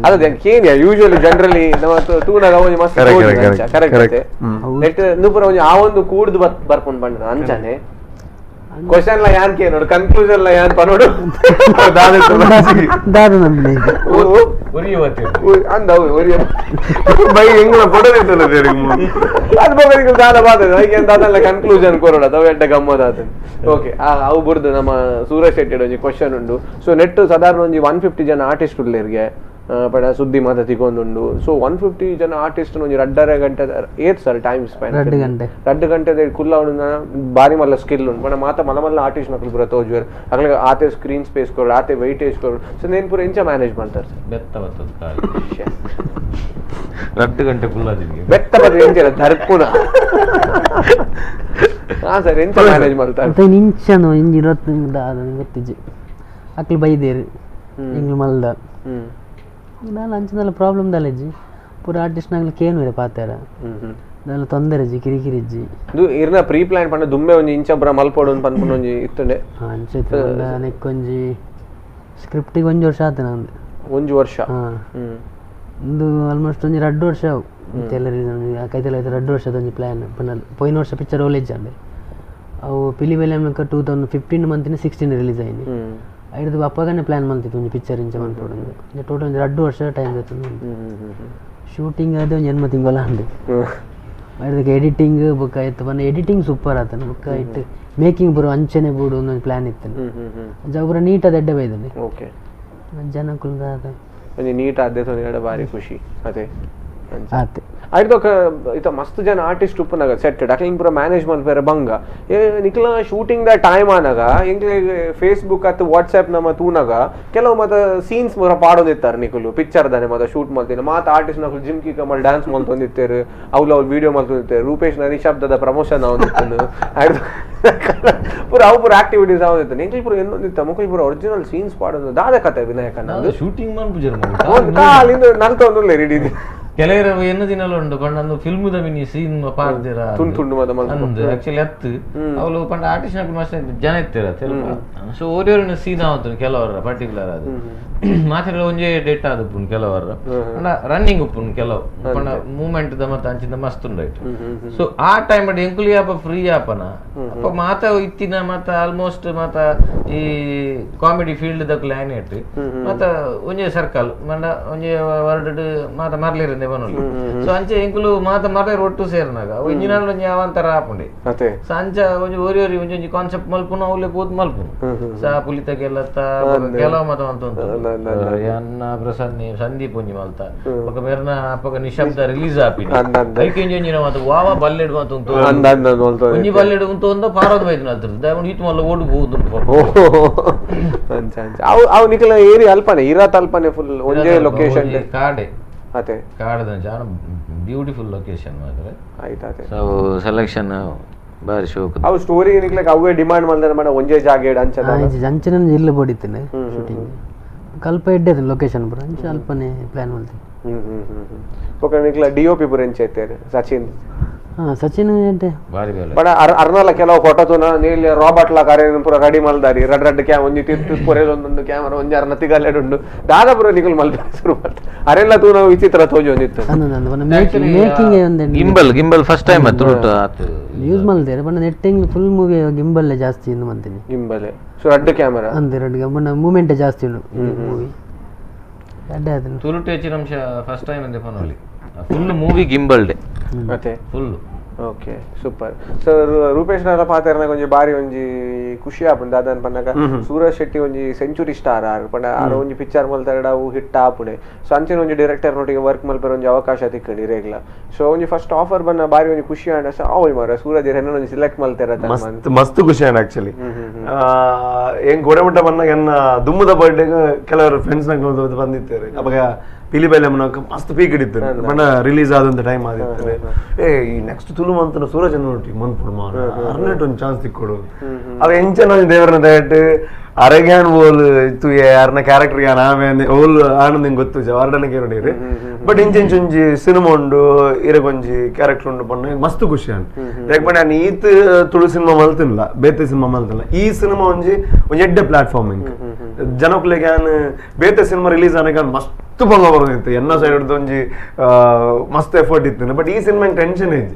ಅದೇ ಕೇನಿಯ ಯೂಶುವಲಿ ಜನರಲಿ ನಮ್ಮ ತೂನಾಗ ಒಂಜಿ ಮಸ್ತ್ ಕರೆಕ್ಟ್ ನೆಟ್ ನೂಪುರ ಒಂಜಿ ಆ ಒಂದು ಕೂಡ್ದು ಬರ್ಕೊಂಡು ಬಂದ ಅಂಚನೆ. Question ಲ ಯಾನ್ ಕೇನೋಡು ಕನ್ಕ್ಲೂಷನ್ ಲ ಯಾನ್ ಪನೋಡು ದಾದ ಕನ್ಕ್ಲೂಷನ್ ಕೊರೋಡ ಅವು ಎಡ್ಡ ಗಮ್ಮದಾತ. ಓಕೆ, ಅವು ಬುರ್ದು ನಮ್ಮ ಸೂರಜ್ ಶೆಟ್ಟಿ ಒಂಜಿ ಕ್ವಶನ್ ಉಂಡು. ಸೊ ನೆಟ್ ಸಾಧಾರಣ ಒಂಜಿ 150 ಜನ ಆರ್ಟಿಸ್ಟ್ ಉಲ್ಲೇರ್ಗೆ ಪಡ ಸುದ್ದಿ ಮಾತ ತಿಕೊಂದುಂಡು. ಸೊ 150 ಜನ ಆರ್ಟಿಸ್ಟ್ ಒಂಜಿ 2.5 ಗಂಟೆ ಏತ್ sir time spend? 2 ಗಂಟೆ. 2 ಗಂಟೆ ಕುಲ್ಲ ಬಾರಿ ಮಲ್ಲ ಸ್ಕಿಲ್ ಉಂಡು. ಪಂಡ ಮಾತ ಮಲ್ಲ ಮಲ್ಲ ಆರ್ಟಿಸ್ಟ್ ನಕಲು ಪೂರ ತೋಜುವೆರ್ ಅಗ್ಲೆ ಆತೆ ಸ್ಕ್ರೀನ್ ಸ್ಪೇಸ್ ಕೊಡು ಆತೆ ವೈಟೇಜ್ ಕೊಡು. ಸೊ ನೇನ್ ಪೂರ ಎಂಚ ಮ್ಯಾನೇಜ್ ಮಾಡ್ತಾರೆ ಸರ್? ಬೆತ್ತ ಬರ್ತದೆ 2 ಗಂಟೆ ಕುಲ್ಲ ಬೆತ್ತ ಬರ್ತದೆ ಎಂಚ ಧರ್ಪುನ. ಹಾ ಸರ್, ಎಂಚ ಮ್ಯಾನೇಜ್ ಮಾಡ್ತಾರೆ? ನಿಂಚನು ಇಂಜಿ ಗೊತ್ತಿಜ್ಜಿ ಅಕ್ಲು ಬೈದೇರು ಇಂಗ್ಲು ಮಲ್ದ ದಾಲ ಅಂಚದಲ್ಲ ಪ್ರಾಬ್ಲಮ್ ದಾಲೆಜ್ಜಿ ಪೂರ ಆರ್ಟಿಸ್ಟ್ ನಾಗ್ಲಿ ಕೇನುವೆ ಪಾತೆರ ದಾಲ ತೊಂದರೆ ಇಜ್ಜಿ ಕಿರಿಕಿರಿ ಇಜ್ಜಿ. ಇದು ಇರ್ನ ಪ್ರೀ ಪ್ಲಾನ್ ಪಂಡ ದುಂಬೆ ಒಂಜಿ ಇಂಚ ಬರ ಮಲ್ಪೊಡು ಪನ್ಪುನ ಒಂಜಿ ಇತ್ತುಂಡೆ. ಅಂಚ ನೆಕ್ ಒಂಜಿ ಸ್ಕ್ರಿಪ್ಟಿಗೆ ಒಂಜಿ ವರ್ಷ ಆತ ನಂದು. ಒಂಜಿ ವರ್ಷ? ಇಂದು ಆಲ್ಮೋಸ್ಟ್ ಒಂಜಿ 2 ವರ್ಷ ಅವು ಎಲ್ಲ ರೀಸನ್ ಕೈತೆಲ್ಲ 2 ವರ್ಷದ ಒಂಜಿ ಪ್ಲಾನ್ ಪಂಡ ಪೋಯಿನ ವರ್ಷ ಪಿಕ್ಚರ್ ಓಲೇಜ್ ಅಂಡೆ ಅವು ಪಿಲಿ ಬೆಲೆ 2015 ಮಂತಿನ 16 ರಿಲೀಸ್ ಆಯ್ನಿ. ಐದು ಅಪ್ಪಗನೆ ಪ್ಲಾನ್ ಮಂತಿತ್ತು ಒಂಜಿ ಪಿಕ್ಚರ್ ಇಂಚ ಮನ್ಪೊಡು ಟೋಟಲ್ ಒಂಜಿ 2 ವರ್ಷ ಟೈಮ್ ಇತ್ತು. ಶೂಟಿಂಗ್ ಅದು ಒಂಜಿ 8 ತಿಂಗಳ ಅಂದು ಅದಕ್ಕೆ ಎಡಿಟಿಂಗ್ ಬುಕ್ ಆಯ್ತು ಪಂಡ ಎಡಿಟಿಂಗ್ ಸೂಪರ್ ಆತನ ಬುಕ್ ಆಯ್ತು ಮೇಕಿಂಗ್ ಬರೋ ಅಂಚನೆ ಬೋಡು ಒಂದೊಂದು ಪ್ಲಾನ್ ಇತ್ತು. ಜವರ ನೀಟ್ ಅದು ಎಡ್ಡೆ ಬೈದನೆ. ಓಕೆ, ಜನಕ್ಕುಲ್ದ ಅದು ಒಂಜಿ ನೀಟ್ ಆದೆ ತೊಂದರೆ ಬಾರಿ ಖುಷಿ ಅದೇ ಆತೆ. ಆಯ್ತು ಇತ ಮಸ್ತ್ ಜನ ಆರ್ಟಿಸ್ಟ್ ಉಪ್ಪುನಾಗ ಸೆಟ್ ಅಕ್ಲಿಂಗ್ ಪೂರ ಮ್ಯಾನೇಜ್ ಮಲ್ಪೆರೆ ಬಂಗ ನಿಕ್ಲ shooting the time ಆನಾಗ ಎಂಕ್ಲೆ ಫೇಸ್ಬುಕ್ ಅತ್ತು ವಾಟ್ಸ್ಆ್ಯಪ್ ನಮ್ಮ ತೂನಾಗ ಕೆಲವು ಮತ ಸೀನ್ಸ್ ಪೂರ ಪಾಡೊಂದಿತ್ತಾರೆ ನಿಕುಲು ಪಿಕ್ಚರ್ ದಾನೆ ಮತ ಶೂಟ್ ಮಲ್ತಿನ ಮಾತ ಆರ್ಟಿಸ್ಟ್ ನಕುಲು ಜಿಮ್ ಕಿಕ್ ಮಲ್ ಡ್ಯಾನ್ಸ್ ಮಲ್ತೊಂದಿತ್ತೇರು ಅವ್ಲು ಅವ್ಲು ವೀಡಿಯೋ ಮಲ್ತೊಂದಿತ್ತೇರು ರೂಪೇಶ್ ನ ನಿಶಬ್ದದ ಪ್ರಮೋಷನ್ ಅವನಿತ್ತು ಪೂರ ಅವು ಪೂರ ಆಕ್ಟಿವಿಟೀಸ್ ಅವನಿತ್ತು. ಎಂಕ್ಲಿ ಪೂರ ಎನ್ನೊಂದಿತ್ತ ಮುಕುಲ್ ಪೂರ ಒರಿಜಿನಲ್ ಸೀನ್ಸ್ ಪಾಡೊಂದು ದಾದ ಕತೆ ವಿನಾಯಕನ ಶೂಟಿಂಗ್ ಮನ್ಪುಜರ್ ಕಾಲಿಂದ ನಲ್ತೊಂದುಲ್ಲೆ ರೆಡಿ ಕೆಲವರ ಎನ್ನ ದಿನಲ ಉಂಡು ಪಂಡ ಅಂದು ಫಿಲ್ಮ್ದ ಮಿನಿ ಸೀನ್ ಪಾಡ್ದಿರ ತುಂಡು ತುಂಡು ಮದ ಅಂದು ಆಕ್ಚುಲಿ ಅತ್ತು ಅವಳು ಪಂಡ ಆರ್ಟಿಸ್ಟ್ ನಕಲು ಮಸ್ತ್ ಜನ ಇತ್ತೀರ ಸೊ ಓರಿಯೋರಿನ ಸೀನ್ ಆವತ್ತು ಕೆಲವರ ಪರ್ಟಿಕ್ಯುಲರ್ ಅದು ಮಾತ್ರ ಒಂಜೇ ಡೇಟ್ ಆದಪ್ಪುನ್ ಕೆಲವರ ಪಂಡ ರನ್ನಿಂಗ್ ಉಪ್ಪುನ್ ಕೆಲವು ಪಂಡ ಮೂವ್ಮೆಂಟ್ the ಮತ್ತ ಅಂಚಿಂದ ಮಸ್ತ್ ಉಂಡು ರೈಟ್. ಸೊ ಆ ಟೈಮ್ ಎಂಕುಲಿ ಆಪ ಫ್ರೀ ಆಪನ ಅಪ್ಪ ಮಾತ ಇತ್ತಿನ ಮಾತ ಆಲ್ಮೋಸ್ಟ್ ಮಾತ ಈ ಕಾಮಿಡಿ ಫೀಲ್ಡ್ ದಕ್ಲು ಆಯ್ನೆ ಇಟ್ಟು ಮಾತ ಒಂಜೇ ಸರ್ಕಲ್ ಮಂಡ ಒಂಜೇ ವರ್ಡ್ ಮಾತ ಮರ್ಲಿರ ಸೊ ಅಂಚೆ ಎಂಕುಲು ಮಾತ ಮರ್ಲೇರ್ ಒಟ್ಟು ಸೇರಿನಾಗ ಇಂಜಿನಾಲ್ ಒಂಜಿ ಅವಾಂತರ ಆಪುಂಡೆ. ಸೊ ಅಂಚ ಒಂಜಿ ಒರಿ ಒರಿ ಒಂಜಿ ಒಂಜಿ ಕಾನ್ಸೆಪ್ಟ್ ಮಲ್ಪುನು ಅವಲೇ ಪೋದು ಮಲ್ಪುನು ಸಾ ಪುಲಿತ ಗೆಲ್ಲತ್ತ ಕೆಲವು ಮತ ಅಂತ ಅನ್ನ ಪ್ರಸನ್ನಿ ಸಂದೀಪ್ ಒಂಜಿ ಮಲ್ತ ಬೊಕ ಮೇರ್ನ ಅಪಗ ನಿಶಬ್ದ ರಿಲೀಸ್ ಆಪಿನಿ ಐಕೆ ಒಂಜಿ ಒಂಜಿ ಮಾತ ವಾವ ಬಲ್ಲೆಡ್ ಮಾತ ಉಂಟು ಒಂಜಿ ಬಲ್ಲೆಡ್ ಉಂಟು ಅಂದ ಪಾರೋದ ಬೈದಿನ ಅಲ್ತಿರ್ತದೆ ಅವನು ಈತ್ ಮಲ್ಲ ಓಡು ಹೋಗುದುಂಟು. ಅಂಚ ಅಂಚ ಅವು ಅವು ನಿಕಲ ಏರಿ ಅಲ್ಪನೆ ಇರಾತ್ ಅಲ್ಪನೆ ಫುಲ್ ಒಂಜೇ ಲೊಕೇಶನ್ ಕಾಡೆ ಅದೇ ಕಾಡದ ಜಾನ ಬ್ಯೂಟಿಫುಲ್ ಲೊಕೇಶನ್ ಮಾತ್ರ ಆಯ್ತು ಅದೇ. ಸೊ ಸೆಲೆಕ್ಷನ್ ಬಾರಿ ಶೋಕ್. ಅವು ಸ್ಟೋರಿ ನಿಕ್ಲಕ್ ಅವೇ ಡಿಮಾಂಡ್ ಮಲ್ದನ ಮಾಡ ಒಂಜೇ ಜಾಗೆಡ್ ಅಂಚದ ಅಂಚನೆ ಇಲ್ಲು ಬೋಡಿತ್ತನೆ ಶೂಟಿಂಗ್ ಕಲ್ಪ ಎಡ್ಡೆ ಲೊಕೇಶನ್ ಪೂರ ಅಂಚ ಅಲ್ಪನೆ ಪ್ಲಾನ್ ಮಲ್ತೆ. ಓಕೆ, ನಿಕ್ಲ ಡಿಒಪಿ ಪೂರ ಎಂಚ ಐತೇರು ಸಚಿನ್? ಹಾ ಸಚಿನ್ ಎಡ್ಡೆ ಬಾರಿ ಬೇಲೆ ಬಡ ಅರ್ನಲ ಕೆಲವು ಫೋಟೋ ತೂನ ನೀಲ್ ರಾಬರ್ಟ್ ಲಾ ಕರೆ ಪೂರ ರೆಡಿ ಮಲ್ದಾರಿ ರಡ್ ರಡ್ ಕ್ಯಾ ಒಂಜಿ ತಿರ್ತು ಪೊರೆದೊಂದು ಕ್ಯಾಮರಾ ಒಂಜಿ ಅರ್ನ ತಿಗಲೆಡ್ ಉಂಡು ದಾದ ಪೂರ ನಿಕುಲ್ ಮಲ್ಪೆ ಶುರು ಮಲ್ತ ಅರೆಲ್ಲ ತೂನ ವಿಚಿತ್ರ ತೋಜಿ ಒಂದಿತ್ತು. ಮೇಕಿಂಗ್ ಒಂದೆ gimbal gimbal first time ತುಳುಟ ಆತು ಯೂಸ್ ಮಲ್ದೇರು ಬಣ್ಣ ನೆಟ್ಟಿಂಗ್ full movie gimbal ಜಾಸ್ತಿ ಇಂದು ಮಂತೀನಿ ಗಿಂಬಲ್. ಸೊ ರಡ್ಡು ಕ್ಯಾಮರಾ ಅಂದೆ ರಡ್ಡು ಬಣ್ಣ ಮೂವ್ಮೆಂಟ್ ಜಾಸ್ತಿ ಉಂಡು ಮೂವಿ ಎಡ್ಡೆ ಆತು. ತುಳುಟು ಹೆಚ್ಚಿನ ಅಂಶ ಫಸ್ಟ್ ಟೈಮ್ ಅಂದೆ ಫೋನಲ್ಲಿ full movie gimbal day ಮತ್ತೆ full. Okay super sir. Rupesh ನರ ಪಾತೆರ್ನಾಗ ಒಂಜಿ ಬಾರಿ ಒಂಜಿ ಖುಷಿ ಆಪುಂಡು ದಾದನ್ ಪನ್ನಗ ಸೂರಜ್ ಶೆಟ್ಟಿ ಒಂಜಿ century star R ಪಂಡ ಆರ್ ಒಂಜಿ ಪಿಕ್ಚರ್ ಮಲ್ತಾರಡ ಅವು ಹಿಟ್ ಆಪುಂಡೆ. ಸೊ ಅಂಚಿನ ಒಂಜಿ ಡೈರೆಕ್ಟರ್ ನೊಟ್ಟಿಗೆ ವರ್ಕ್ ಮಲ್ಪೆರೆ ಒಂಜಿ ಅವಕಾಶ ತಿಕ್ಕಂಡು ಇರೆಗ್ಲ. ಸೊ ಒಂಜಿ ಫಸ್ಟ್ ಆಫರ್ ಬನ್ನ ಬಾರಿ ಒಂಜಿ ಖುಷಿ ಆಂಡ ಸೊ ಅವು ಮಾರ ಸೂರಜ್ ಎನ್ನ ಒಂಜಿ ಸೆಲೆಕ್ಟ್ ಮಲ್ತೆರ ಮಸ್ತ್ ಮಸ್ತ್ ಖುಷಿ ಆಂಡ್ ಆಕ್ಚುಲಿ. ಏನ್ ಗೋಡೆಮುಟ್ಟ ಬಂದಾಗ ಎನ್ನ ದುಮ್ಮದ ಬರ್ಡೇಗೆ ಕೆಲವರು ಫ್ರೆಂಡ್ಸ್ ನಾಗ ಬಂದಿತ್ತಾರೆ ಅವಾಗ ಪಿಲಿ ಬೈಲೆ ಮಸ್ತ್ ಪೀಕ್ ಹಿಡಿತು ಬಣ್ಣ ರಿಲೀಸ್ ಆದಂತ ಟೈಮ್ ಆದಿತ್ತು. ಏ ಈ ನೆಕ್ಸ್ಟ್ ತುಳು ಮಂತನ ಸೂರಜ್ ನೋಡಿ ಮನ್ಪುಡು ಮಾರ ಅರ್ನೆಟ್ ಒಂದು ಚಾನ್ಸ್ ತಿಕ್ಕೊಡು ಅವ ಎಂಚನ ದೇವರನ್ನ ದಯಟ್ಟು ಅರೆಗ್ಯಾನ್ ಓಲ್ ಇತ್ತು ಅರ್ನ ಕ್ಯಾರೆಕ್ಟರ್ ಯಾನ್ ಆಮೇಲೆ ಓಲ್ ಆನಂದ್ ನಿಂಗೆ ಗೊತ್ತು ವಾರ್ಡನ ಕೇಳಿರಿ. ಬಟ್ ಇಂಚೆಂಚು ಒಂಜಿ ಸಿನಿಮಾ ಉಂಡು ಇರಗೊಂಜಿ ಕ್ಯಾರೆಕ್ಟರ್ ಉಂಡು ಪಣ್ಣ ಮಸ್ತ್ ಖುಷಿ ಆಂಡ್. ಯಾಕೆ ಬಣ್ಣ ನಾನು ಈತ್ ತುಳು ಸಿನಿಮಾ ಮಲ್ತಿಲ್ಲ ಬೇತೆ ಸಿನಿಮಾ ಮಲ್ತಿಲ್ಲ ಈ ಸಿನಿಮಾ ಒಂಜಿ ಒಂಜಿ ಎಡ್ಡೆ ಪ್ಲಾಟ್ಫಾರ್ಮ್ ಇಂಕ್ ಜನಕ್ಲೆಗ್ ಯಾನ್ ಬೇತೆ ಸಿನಿಮಾ ರಿಲೀಸ್ ಆನಗ ಮಸ್ತ್ ಬಂಗ ಬರೋದಿತ್ತು ಎನ್ನ ಸೈಡ್ ಒಂಜಿ ಮಸ್ತ್ ಎಫರ್ಟ್ ಇತ್ತು. ಬಟ್ ಈ ಸಿನಿಮಾ ಟೆನ್ಷನ್ ಇಜ್ಜಿ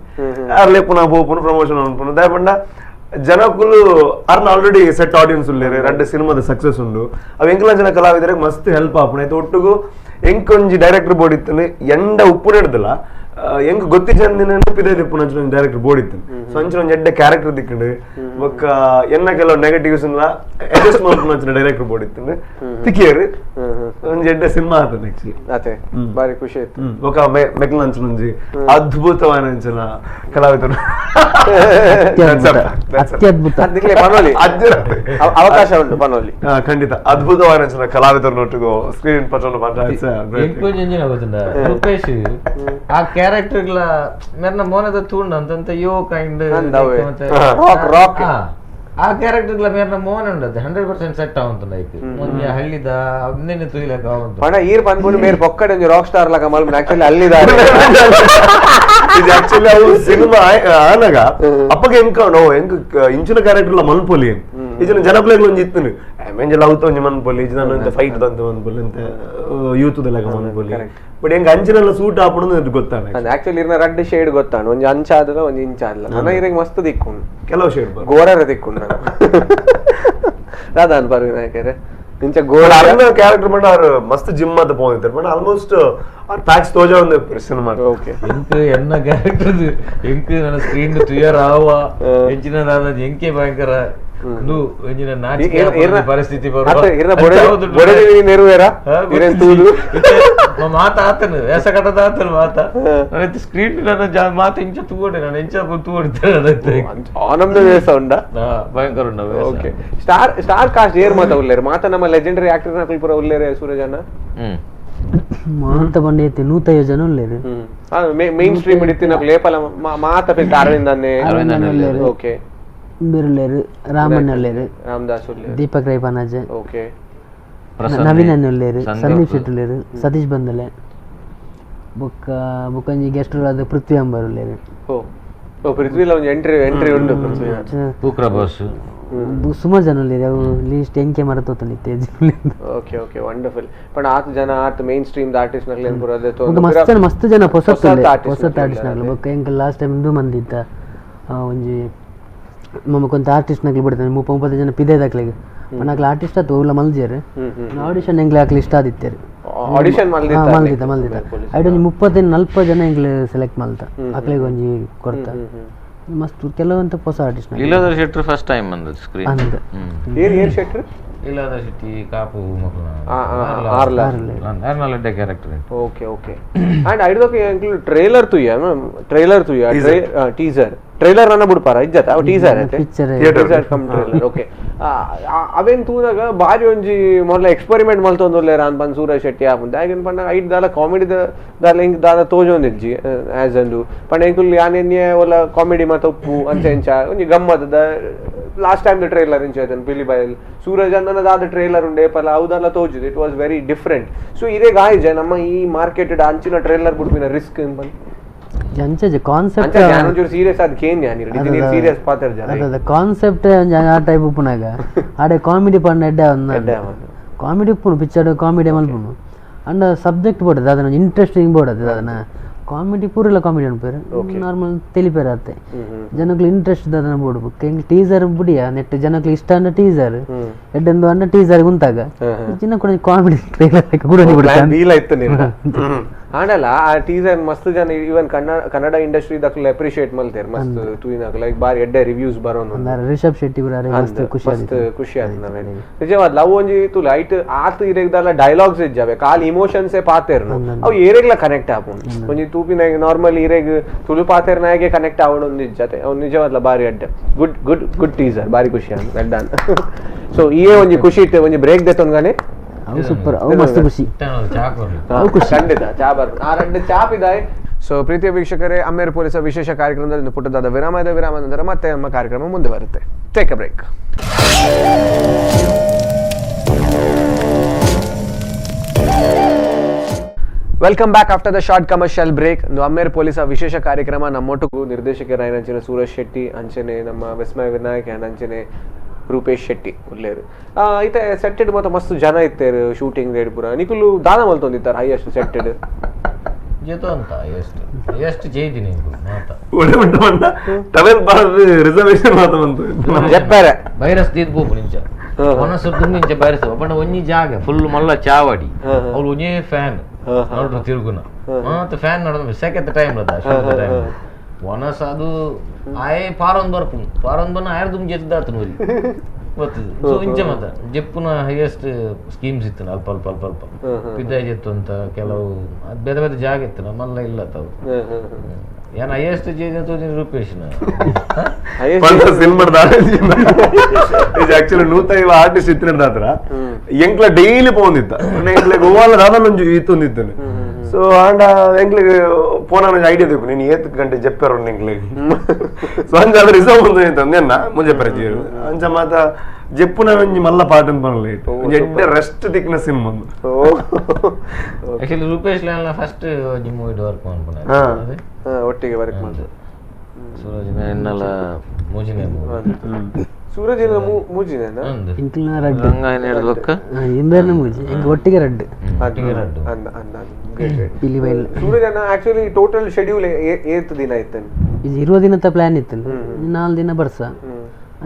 ಅರ್ಲೆ ಪುನಃ ಪೋಪುನು ಪ್ರಮೋಷನ್ ಅನ್ಪುನು ದಾಯ ಪಂಡ ಜನಕುಲು ಅರ್ನ already set audience ಉಲ್ಲೇರು ರಡ್ಡ್ ಸಿನಿಮಾದ ಸಕ್ಸಸ್ ಉಂಡು ಅವು ಎಂಕಲಂಚನ ಕಲಾವಿದರಿಗೆ ಮಸ್ತ್ ಹೆಲ್ಪ್ ಆಪುಣ ಐತೆ ಒಟ್ಟುಗು ಎಂಕೊಂಜಿ ಡೈರೆಕ್ಟರ್ ಬೋರ್ಡ್ ಇತ್ತು ಎಂಡ ಉಪ್ಪು ಹಿಡ್ದಲ್ಲ ಎಂಕ್ ಗೊತ್ತಿ ಚಂದಿನ ಪಿದೈದು ಇಪ್ಪು ನಂಚಿನ ಡೈರೆಕ್ಟರ್ ಬೋರ್ಡ್ ಇತ್ತು ಸೊ ಅಂಚಿನ ಒಂಜಿ ಎಡ್ಡೆ ಕ್ಯಾರೆಕ್ಟರ್ ದಿಕ್ಕಂಡು ಬೊಕ್ಕ ಎನ್ನ ಕೆಲವು ನೆಗೆಟಿವ್ಸ್ ಅಡ್ಜಸ್ಟ್ ಮಲ್ಪುನ ಅಂಚಿನ ಡೈರೆಕ್ಟರ್ ಬೋರ್ಡ್ ಇತ್ತು ತಿಕ್ಕಿಯರು ಒಂಜಿ ಎಡ್ಡೆ ಸಿನಿಮಾ ಆತನ ಆಕ್ಚುಲಿ ಅದೇ ಬಾರಿ ಖುಷಿ ಆಯ್ತು ಬೊಕ್ಕ ಮೆಕ್ಲ ಅಂಚಿನ ಒಂಜಿ ಅದ್ಭುತವಾದ ಅಂಚಿನ ಕಲಾವಿದರು ಅತ್ಯದ್ಭುತ ಅವಕಾಶ ಉಂಟು ಪನೋಲಿ ಖಂಡಿತ ಅದ್ಭುತವಾದ ಅಂಚಿನ ಕಲಾವಿದರನ್ನೊಟ್ಟಿಗೂ ಸ್ಕ್ರೀನ್ ಪಟ್ಟಣ ರೂಪೇಶ್ ಆ ಕ್ಯಾರೆಕ್ಟರ್ ಮೆರ್ನ ಮೋನದ ತೂಂಡ ಅಂತಂತ ಯೋ kind rock rock ಆ ಕ್ಯಾರೆಕ್ಟರ್ ಮೇರ್ನ ಮೋನ ಉಂಡದು 100% ಸೆಟ್ ಆವಂತು ಲೈಕ್ ಒಂಜಿ ಹಳ್ಳಿದ ಅಂದೇನೆ ತುಯಿಲಕ ಆವಂತು ಪಣ ಈರ್ ಪನ್ಪುಂಡು ಮೇರ್ ಪೊಕ್ಕಡೆ ಒಂಜಿ ರಾಕ್ ಸ್ಟಾರ್ ಲಕ ಮಲ್ಪುನ ಆಕ್ಚುಲಿ ಅಲ್ಲಿದಾರೆ ಇದು ಆಕ್ಚುಲಿ ಅವು ಸಿನಿಮಾ ಆನಗ ಅಪ್ಪಗೆ ಎಂಕ ನೋ ಎಂಕ ಇಂಚಿನ ಕ್ಯಾರೆಕ್ಟರ್ ಲ ಮನ್ಪೊಲಿ ಇಜಿನ ಜನಪ್ಲೇಗ್ಲ ಒಂಜಿ ಇತ್ತುನು ಆಮೇಂಜಲ అవుತ ಒಂಜಿ ಮನ್ಪೊಲಿ ಇಜಿನ ಅಂತ ಫೈಟ್ ದಂತ ಮನ್ಪೊಲಿ ಅಂತ ಯೂತ್ ದಲಕ ಮನ್ಪೊಲಿ ಬಟ್ ಎಂಕ ಅಂಚಿನೆಲ್ಲ ಸೂಟ್ ಆಪುಂಡು ಅದು ಗೊತ್ತಾನೆ ಆಕ್ಚುಲಿ ಇರ್ನ ರಡ್ಡ್ ಶೇಡ್ ಗೊತ್ತಾನು ಒಂಜಿ ಅಂಚಾದಲ ಒಂಜಿ ಇಂಚಾದಲ ನನ ಇರೆಗ್ ಮಸ್ತ್ ದಿಕ್ಕುಂಡು ಕೆಲವು ಶೇಡ್ ಗೋರರ ದಿಕ್ಕುಂಡು ನಾನು ರಾಧಾನ್ ಪರ್ವಿನ ಯಾಕೆರೆ ಇಂಚ ಗೋರ ಅರ್ನ ಕ್ಯಾರೆಕ್ಟರ್ ಮಂಡ ಅವ್ರು ಮಸ್ತ್ ಜಿಮ್ ಅಂತ ಪೋದಿತ್ತಾರೆ but almost R packs ತೋಜ ಒಂದು ಸಿನಿಮಾ ಓಕೆ ಎಂಕ್ ಎನ್ನ ಕ್ಯಾರೆಕ್ಟರ್ ಎಂಕ್ ನನ್ನ ಸ್ಕ್ರೀನ್ ತುಯರ್ ಆವ ಎಂಚಿನ ದಾದ ಎಂಕೆ ಭಯಂಕರ ನು ಎಂಜಿನ ನಾಚಿಕೆ ಪರಿಸ್ಥಿತಿ ಬರುವ ಇರ್ನ ಬೊಡೆ ನೆರವೇರ ಇರೇನ್ ತೂದು ಮಾತ ಆತನು ವೇಷ ಕಟ್ಟದ ಆತನು ಮಾತ ನನ್ನ ಸ್ಕ್ರೀನ್ ನನ್ನ ಮಾತ ಇಂಚ ತೂಗೋಡೆ ನಾನು ಎಂಚ ತೂಗೊಡ್ತೇನೆ ಆನಂದ ವೇಷ ಉಂಡ ಭಯಂಕರ ಉಂಡ okay star star cast ಏರ್ ಮಾತ ಉಲ್ಲೇರು ಮಾತ ನಮ್ಮ ಲೆಜೆಂಡರಿ ಆಕ್ಟರ್ ನಕಲ್ ಪುರ ಉಲ್ಲೇರೆ ಸೂರಜ್ ಅಣ್ಣ ಮಾತ ಬಂಡೈತಿ 105 ಜನ ಉಲ್ಲೇರು ಮೇನ್ ಸ್ಟ್ರೀಮ್ ಇಡಿತಿನ ಲೇಪಲ ಮಾತ ಫಿಲ್ಟ್ ಅರವಿಂದ್ ಅನ್ನೇ ಅರವಿಂದ್ ಓಕೆ ಬಿರುಲೇರು ರಾಮಣ್ಣ ಉಲ್ಲೇರು ರಾಮದಾಸ್ ಉಲ್ಲೇರು ದೀಪಕ್ ರೈ ಪನಾಜೆ ಓಕೆ ನವೀನ್ ಅಣ್ಣ ಉಲ್ಲೇರು ಸಂದೀಪ್ ಶೆಟ್ಟಿ ಉಲ್ಲೇರು ಸತೀಶ್ ಬಂದಲೆ ಬೊಕ್ಕ ಬೊಕ್ಕಂಜಿ ಗೆಸ್ಟ್ ಆದ ಪೃಥ್ವಿ ಅಂಬರ್ ಉಲ್ಲೇರು ಓ ಓ ಪೃಥ್ವಿಲ ಒಂಜಿ ಎಂಟ್ರಿ ಎಂಟ್ರಿ ಉಂಡು ಪೃಥ್ವಿ ಪೂಕ್ರ ಬಾಸ್ ಸುಮಾರು ಜನ ಉಲ್ಲೇರು ಅವು ಲೀಸ್ಟ್ ಎಂಕೆ ಮರ ತೋತನಿತ್ತೆ okay okay wonderful but ಆತ ಜನ ಆತ main stream artist ನಕ್ಲೇನ್ ಪೂರ ಅದೇ ಬೊಕ್ಕ ಮಸ್ತ್ ಮಸ್ತ್ ಜನ ಹೊಸತ್ ಹೊಸತ್ ಆರ್ಟಿಸ್ಟ್ ನಕ್ಲು ಬೊಕ್ಕ ಎಂಕ್ ಲಾಸ್ಟ್ ಟೈಮ್ ಇಂದು ಮಂದಿತ್ತ ಒಂಜಿ ಮಮ್ಮಕೊಂತ ಆರ್ಟಿಸ್ಟ್ ನಕ್ಲು ಬಿಡ್ತಾನೆ 30 ಜನ ಪಿದೆ ದಾಕ್ಲೆಗ್ ಮನಕ್ಲ ಆರ್ಟಿಸ್ಟ್ ಆತು ಉಲ್ಲ ಮಲ್ಜೇರು ಆಡಿಷನ್ ಎಂಗ್ಲೆ ಹಾಕ್ಲಿ ಇಷ್ಟ ಆದಿತ್ತೇರು ಆಡಿಷನ್ ಮಲ್ದಿತ್ತ ಮಲ್ದಿತ್ತ ಮಲ್ದಿತ್ತ ಐಡ್ ಒಂಜಿ 35 40 ಜನ ಎಂಗ್ಲೆ ಸೆಲೆಕ್ಟ್ ಮಲ್ತ ಅಕ್ಲೆಗ್ ಒಂಜಿ ಕೊಡ್ತ ಮಸ್ತ್ ಕೆಲವಂತ ಹೊಸ artist Leeladhar Shetty first time ಬಂದದ್ದು ಸ್ಕ್ರೀನ್ ಅಂದ್ ಏರ್ ಏರ್ ಶೆಟ್ರು ಲೀಲಾಧರ್ ಶೆಟ್ಟಿ ಕಾಪು ಮಕ್ಕಳು ಆರ್ಲ ಆರ್ನಲ್ಲ character okay okay and ಐಡ್ದಕ್ಕೆ include trailer ತುಯ್ಯ trailer ತುಯ್ಯ teaser trailer ಅನ್ನ ಬಿಡ್ಪಾರ ಇಜ್ಜತ ಅವು ಟೀಸರ್ ಐತೆ teaser come trailer okay ಅವೇನ್ ತೂನಾಗ ಬಾರಿ ಒಂಜಿ ಮೊದಲ ಎಕ್ಸ್ಪೆರಿಮೆಂಟ್ ಮಲ್ತೊಂದುಲ್ಲೇರ ಅನ್ ಪನ್ ಸೂರಜ್ ಶೆಟ್ಟಿ ಆಪುಂಡು ದಾಯೆಗ್ ಪಂಡ ಐಟ್ ದಾಲ ಕಾಮಿಡಿ ದಾಲ ಇಂಕ್ ದಾಲ ತೋಜೊಂದಿಜ್ಜಿ ಆಸ್ ಅಂದು ಪಂಡ ಎಂಕುಲ್ ಯಾನೆನ್ಯೆ ಒಲ ಕಾಮಿಡಿ ಮಾತ ಉಪ್ಪು ಅಂಚ ಇಂಚ ಒಂಜಿ ಗಮ್ಮತ್ತದ last time the trailer ಇಂಚ ಆಯ್ತಾನೆ ಪಿಲಿ ಬಾಯಲ್ ಸೂರಜ್ ಅನ್ನದ ದಾದ ಟ್ರೈಲರ್ ಉಂಡೆ ಪಲ ಅವುದೆಲ್ಲ ತೋಜುದು it was very different so ಇದೇ ಗಾಯಿಜ ನಮ್ಮ ಈ ಮಾರ್ಕೆಟ್ ಅಂಚಿನ ಟ್ರೈಲರ್ ಬಿಡ್ಪಿನ ರಿಸ್ಕ್ ಬಂದು ಅಂಚೆ ಕಾನ್ಸೆಪ್ಟ್ ಸೀರಿಯಸ್ ಆದ ಕೇನ್ ಯಾನಿ ಸೀರಿಯಸ್ ಪಾತ್ರ ಜನ ಅದ ಕಾನ್ಸೆಪ್ಟ್ ಆ ಟೈಪ್ ಉಪ್ಪುನಾಗ ಆಡೆ ಕಾಮಿಡಿ ಪಂಡ ಎಡ್ಡೆ ಕಾಮಿಡಿ ಉಪ್ಪುನು ಪಿಕ್ಚರ್ ಕಾಮಿಡಿ ಮಲ್ಪುನು ಅಂಡ ಸಬ್ಜೆಕ್ಟ್ ಬೋಡದು ಅದನ್ನ ಇಂಟ್ರೆಸ್ಟಿಂಗ್ ಬೋಡದು ಅದನ್ನ ಕಾಮಿಡಿ ಪೂರೆಲ್ಲ ಕಾಮಿಡಿ ಅನ್ಪೇರು ನಾರ್ಮಲ್ ತೆಲಿಪೇರು ಆತೆ ಜನಕ್ಲು ಇಂಟ್ರೆಸ್ಟ್ ಅದನ್ನ ಬೋಡು ಎಂಗ್ ಟೀಸರ್ ಬುಡಿಯ ನೆಟ್ ಜನಕ್ಲು ಇಷ್ಟ ಅಂಡ ಟೀಸರ್ ಎಡ್ಡೆಂದು ಅಂಡ ಟೀಸರ್ ಗುಂತಾಗ ಚಿನ್ನ ಕೂಡ ಕಾಮಿಡಿ ಟ್ರೈಲರ್ ಕೂಡ ಆಂಡಲ ಆ ಟೀಸರ್ ಮಸ್ತ್ ಜನ ಇವನ್ ಕನ್ನಡ ಇಂಡಸ್ಟ್ರಿ ದಕ್ಲು ಅಪ್ರಿಶಿಯೇಟ್ ಮಲ್ತೇರ್ ಮಸ್ತ್ ತೂಯಿನಾಕ ಲೈಕ್ ಬಾರಿ ಎಡ್ಡೆ ರಿವ್ಯೂಸ್ ಬರೋನು ರಿಷಬ್ ಶೆಟ್ಟಿ ಮಸ್ತ್ ಖುಷಿ ಮಸ್ತ್ ಖುಷಿ ಆಯ್ತು ನಮಗೆ ನಿಜವಾದ ಲವ್ ಒಂಜಿ ತುಲು ಐಟ್ ಆತ ಇರೆಗ್ದಲ್ಲ ಡೈಲಾಗ್ಸ್ ಇಜ್ಜಾವೆ ಕಾಲ್ ಇಮೋಷನ್ಸ್ ಪಾತೇರ್ನು ಅವು ಏರೆಗ್ಲ ಕನೆಕ್ಟ್ ಆಪುಂಡು ಒಂಜಿ ತೂಪಿನ ನಾರ್ಮಲ್ ಇರೆಗ್ ತುಳು ಪಾತೇರ್ನಾಗೆ ಕನೆಕ್ಟ್ ಆವಣ ಒಂದು ಇಜ್ಜತೆ ಅವ್ನು ನಿಜವಾದ್ಲ ಬಾರಿ ಎಡ್ಡೆ good good good teaser ಬಾರಿ ಖುಷಿ ಆಯ್ತು well done so ಈ ಒಂಜಿ ಖುಷಿ ಇಟ್ಟು ಒಂಜಿ ಬ್ರೇಕ್ ದೆತ್ತೊಂದ್ಗಾನೆ ಅವು ಸೂಪರ್ ಅವು ಮಸ್ತ್ ಖುಷಿ ಖಂಡಿತ ಚಾ ಬರ್ಬೇಕು ಆ ರೆಡ್ಡು ಚಾಪ್ ಇದಾಯ್ ಸೊ ಪ್ರೀತಿಯ ವೀಕ್ಷಕರೇ ಅಮ್ಮೇರು ಪೊಲೀಸ ವಿಶೇಷ ಕಾರ್ಯಕ್ರಮದಲ್ಲಿ ಪುಟ್ಟದಾದ ವಿರಾಮ ಇದೆ. ವಿರಾಮ ನಂತರ ಮತ್ತೆ ನಮ್ಮ ಕಾರ್ಯಕ್ರಮ ಮುಂದೆ ಬರುತ್ತೆ. Take a break. Welcome back after the short commercial break. Ammer ಪೊಲೀಸ ವಿಶೇಷ ಕಾರ್ಯಕ್ರಮ ನಮ್ಮೊಟ್ಟಿಗೂ ನಿರ್ದೇಶಕರಾಯನಂಚಿನ ಸೂರಜ್ ಶೆಟ್ಟಿ ಅಂಚನೆ ನಮ್ಮ ವಿಸ್ಮಯ ವಿನಾಯಕ್ ಅಂಚನೆ ರೂಪೇಶ್ ಶೆಟ್ಟಿ ಉಲ್ಲೇರು ಐತೆ ಸೆಟ್ಟೆಡ್ ಮತ್ತೆ ಮಸ್ತ್ ಜನ ಇತ್ತೇರು ಶೂಟಿಂಗ್ ರೇಡ್ ಪೂರ ನಿಕುಲು ದಾನ ಮಲ್ತೊಂದಿತ್ತಾರೆ ಹೈಯೆಸ್ಟ್ ಸೆಟ್ಟೆಡ್ ಜೇತು ಅಂತ ಎಷ್ಟು ಎಷ್ಟು ಜೈದಿನಿ ಮಾತ ಒಳ್ಳೆ ಉಂಟು ಮಣ್ಣ ಟವೆಲ್ ಬಾರದು ರಿಸರ್ವೇಶನ್ ಮಾತ ಬಂತು ಜೆಪ್ಪರೆ ವೈರಸ್ ದೀದ್ ಬೋಪು ನಿಂಚ ಮನಸ್ಸು ದುಮ್ಮಿಂಚ ಬೈರಸ್ ಒಬ್ಬನ ಒಂಜಿ ಜಾಗ ಫುಲ್ ಮಲ್ಲ ಚಾವಡಿ ಅವ್ಳು ಒಂಜೇ ಫ್ಯಾನ್ ನೋಡ್ರು ತಿರುಗುನ ಮಾತ ಫ್ಯಾನ್ ನಡ ಸೆಕೆಂಡ್ ಟೈಮ್ ಅದ ಟೈಮ್ ಒನಸ್ ಅದು ಆಯೆ ಪಾರೊಂದು ಬರ್ಪುಂಡು ಪಾರೊಂದು ಬನ್ನ ಆಯರ್ ದುಮ್ ಜೆದ್ದಾತು ನೋಡಿ ಗೊತ್ತದು. ಸೊ ಇಂಚ ಮಾತ ಜೆಪ್ಪುನ ಹೈಯೆಸ್ಟ್ ಸ್ಕೀಮ್ಸ್ ಇತ್ತು ಅಲ್ಪ ಅಲ್ಪ ಅಲ್ಪ ಅಲ್ಪ ಪಿದ್ದಾಯ ಜೆತ್ತು ಅಂತ ಕೆಲವು ಅದು ಬೇರೆ ಬೇರೆ ಜಾಗ ಇತ್ತು ನಮ್ಮಲ್ಲ ಇಲ್ಲ ತಾವು ಏನ್ ಹೈಯೆಸ್ಟ್ ಜೇಜ್ ಅಂತ ರೂಪೇಶ್ನ ಆಕ್ಚುಲಿ ನೂತ ಇವ ಆರ್ಟಿಸ್ಟ್ ಇತ್ತಿನ ಹತ್ರ ಎಂಕ್ಲ ಡೈಲಿ ಪೋಂದಿತ್ತ ಎಂಕ್ಲೆ ಗೋವಾಲ ದಾದಲೊಂಜು ಇತ್ತೊಂದಿತ್ತನೆ. ಸೊ ಆಂಡ ಎಂಕ್ಲೆಗ್ ಪೋನ ಐಡಿಯಾ ಬೇಕು ನೀನು ಏತ್ ಗಂಟೆ ಜೆಪ್ಪೆರು ಎಂಕ್ಲೆಗ್. ಸೊ ಅಂಚ ಅದ್ರ ರಿಸರ್ವ್ ಬಂದು ಅಂದೆನ್ನ ಮುಂಜೆಪ್ಪೆರ ಜೀರು ಅಂಚ ಮಾತ ಜೆಪ್ಪುನ ಒಂಜಿ ಮಲ್ಲ ಪಾಠ ಪನಲ್ಲ ಇಟ್ಟು ಒಂಜಿ ಎಡ್ಡೆ ರೆಸ್ಟ್ ತಿಕ್ನ ಸಿಮ್ ಬಂದು. ಆಕ್ಚುಲಿ ರೂಪೇಶ್ ಲ್ಯಾನ್ ಫಸ್ಟ್ ಒಂಜಿ ಮೂವಿ ವರ್ಕ್ ಮಾಡ್ಕೊಂಡ ಒಟ್ಟಿಗೆ ವರ್ಕ್ ಮಾಡ್ತಾರೆ. ಸೂರಜ್ ಎನ್ನಲ ಮೂಜಿನೇ ಸೂರಜಿನ ಮೂಜಿನೇನಾ ಇಂಕ್ಲನ ರಡ್ಡು ಇಂಬೇರ್ನ ಮೂಜಿ ಎಂಕ್ ಒಟ್ಟಿಗೆ ರಡ್ಡು ಅಂದ ಅಂದ ಗ್ರೇಟ್ ಗ್ರೇಟ್ ಸೂರಜನ actually total schedule ಏತ್ ದಿನ ಇತ್ತು? ಇದು 20 ದಿನದ ಪ್ಲಾನ್ ಇತ್ತು, 4 ದಿನ ಬರ್ಸ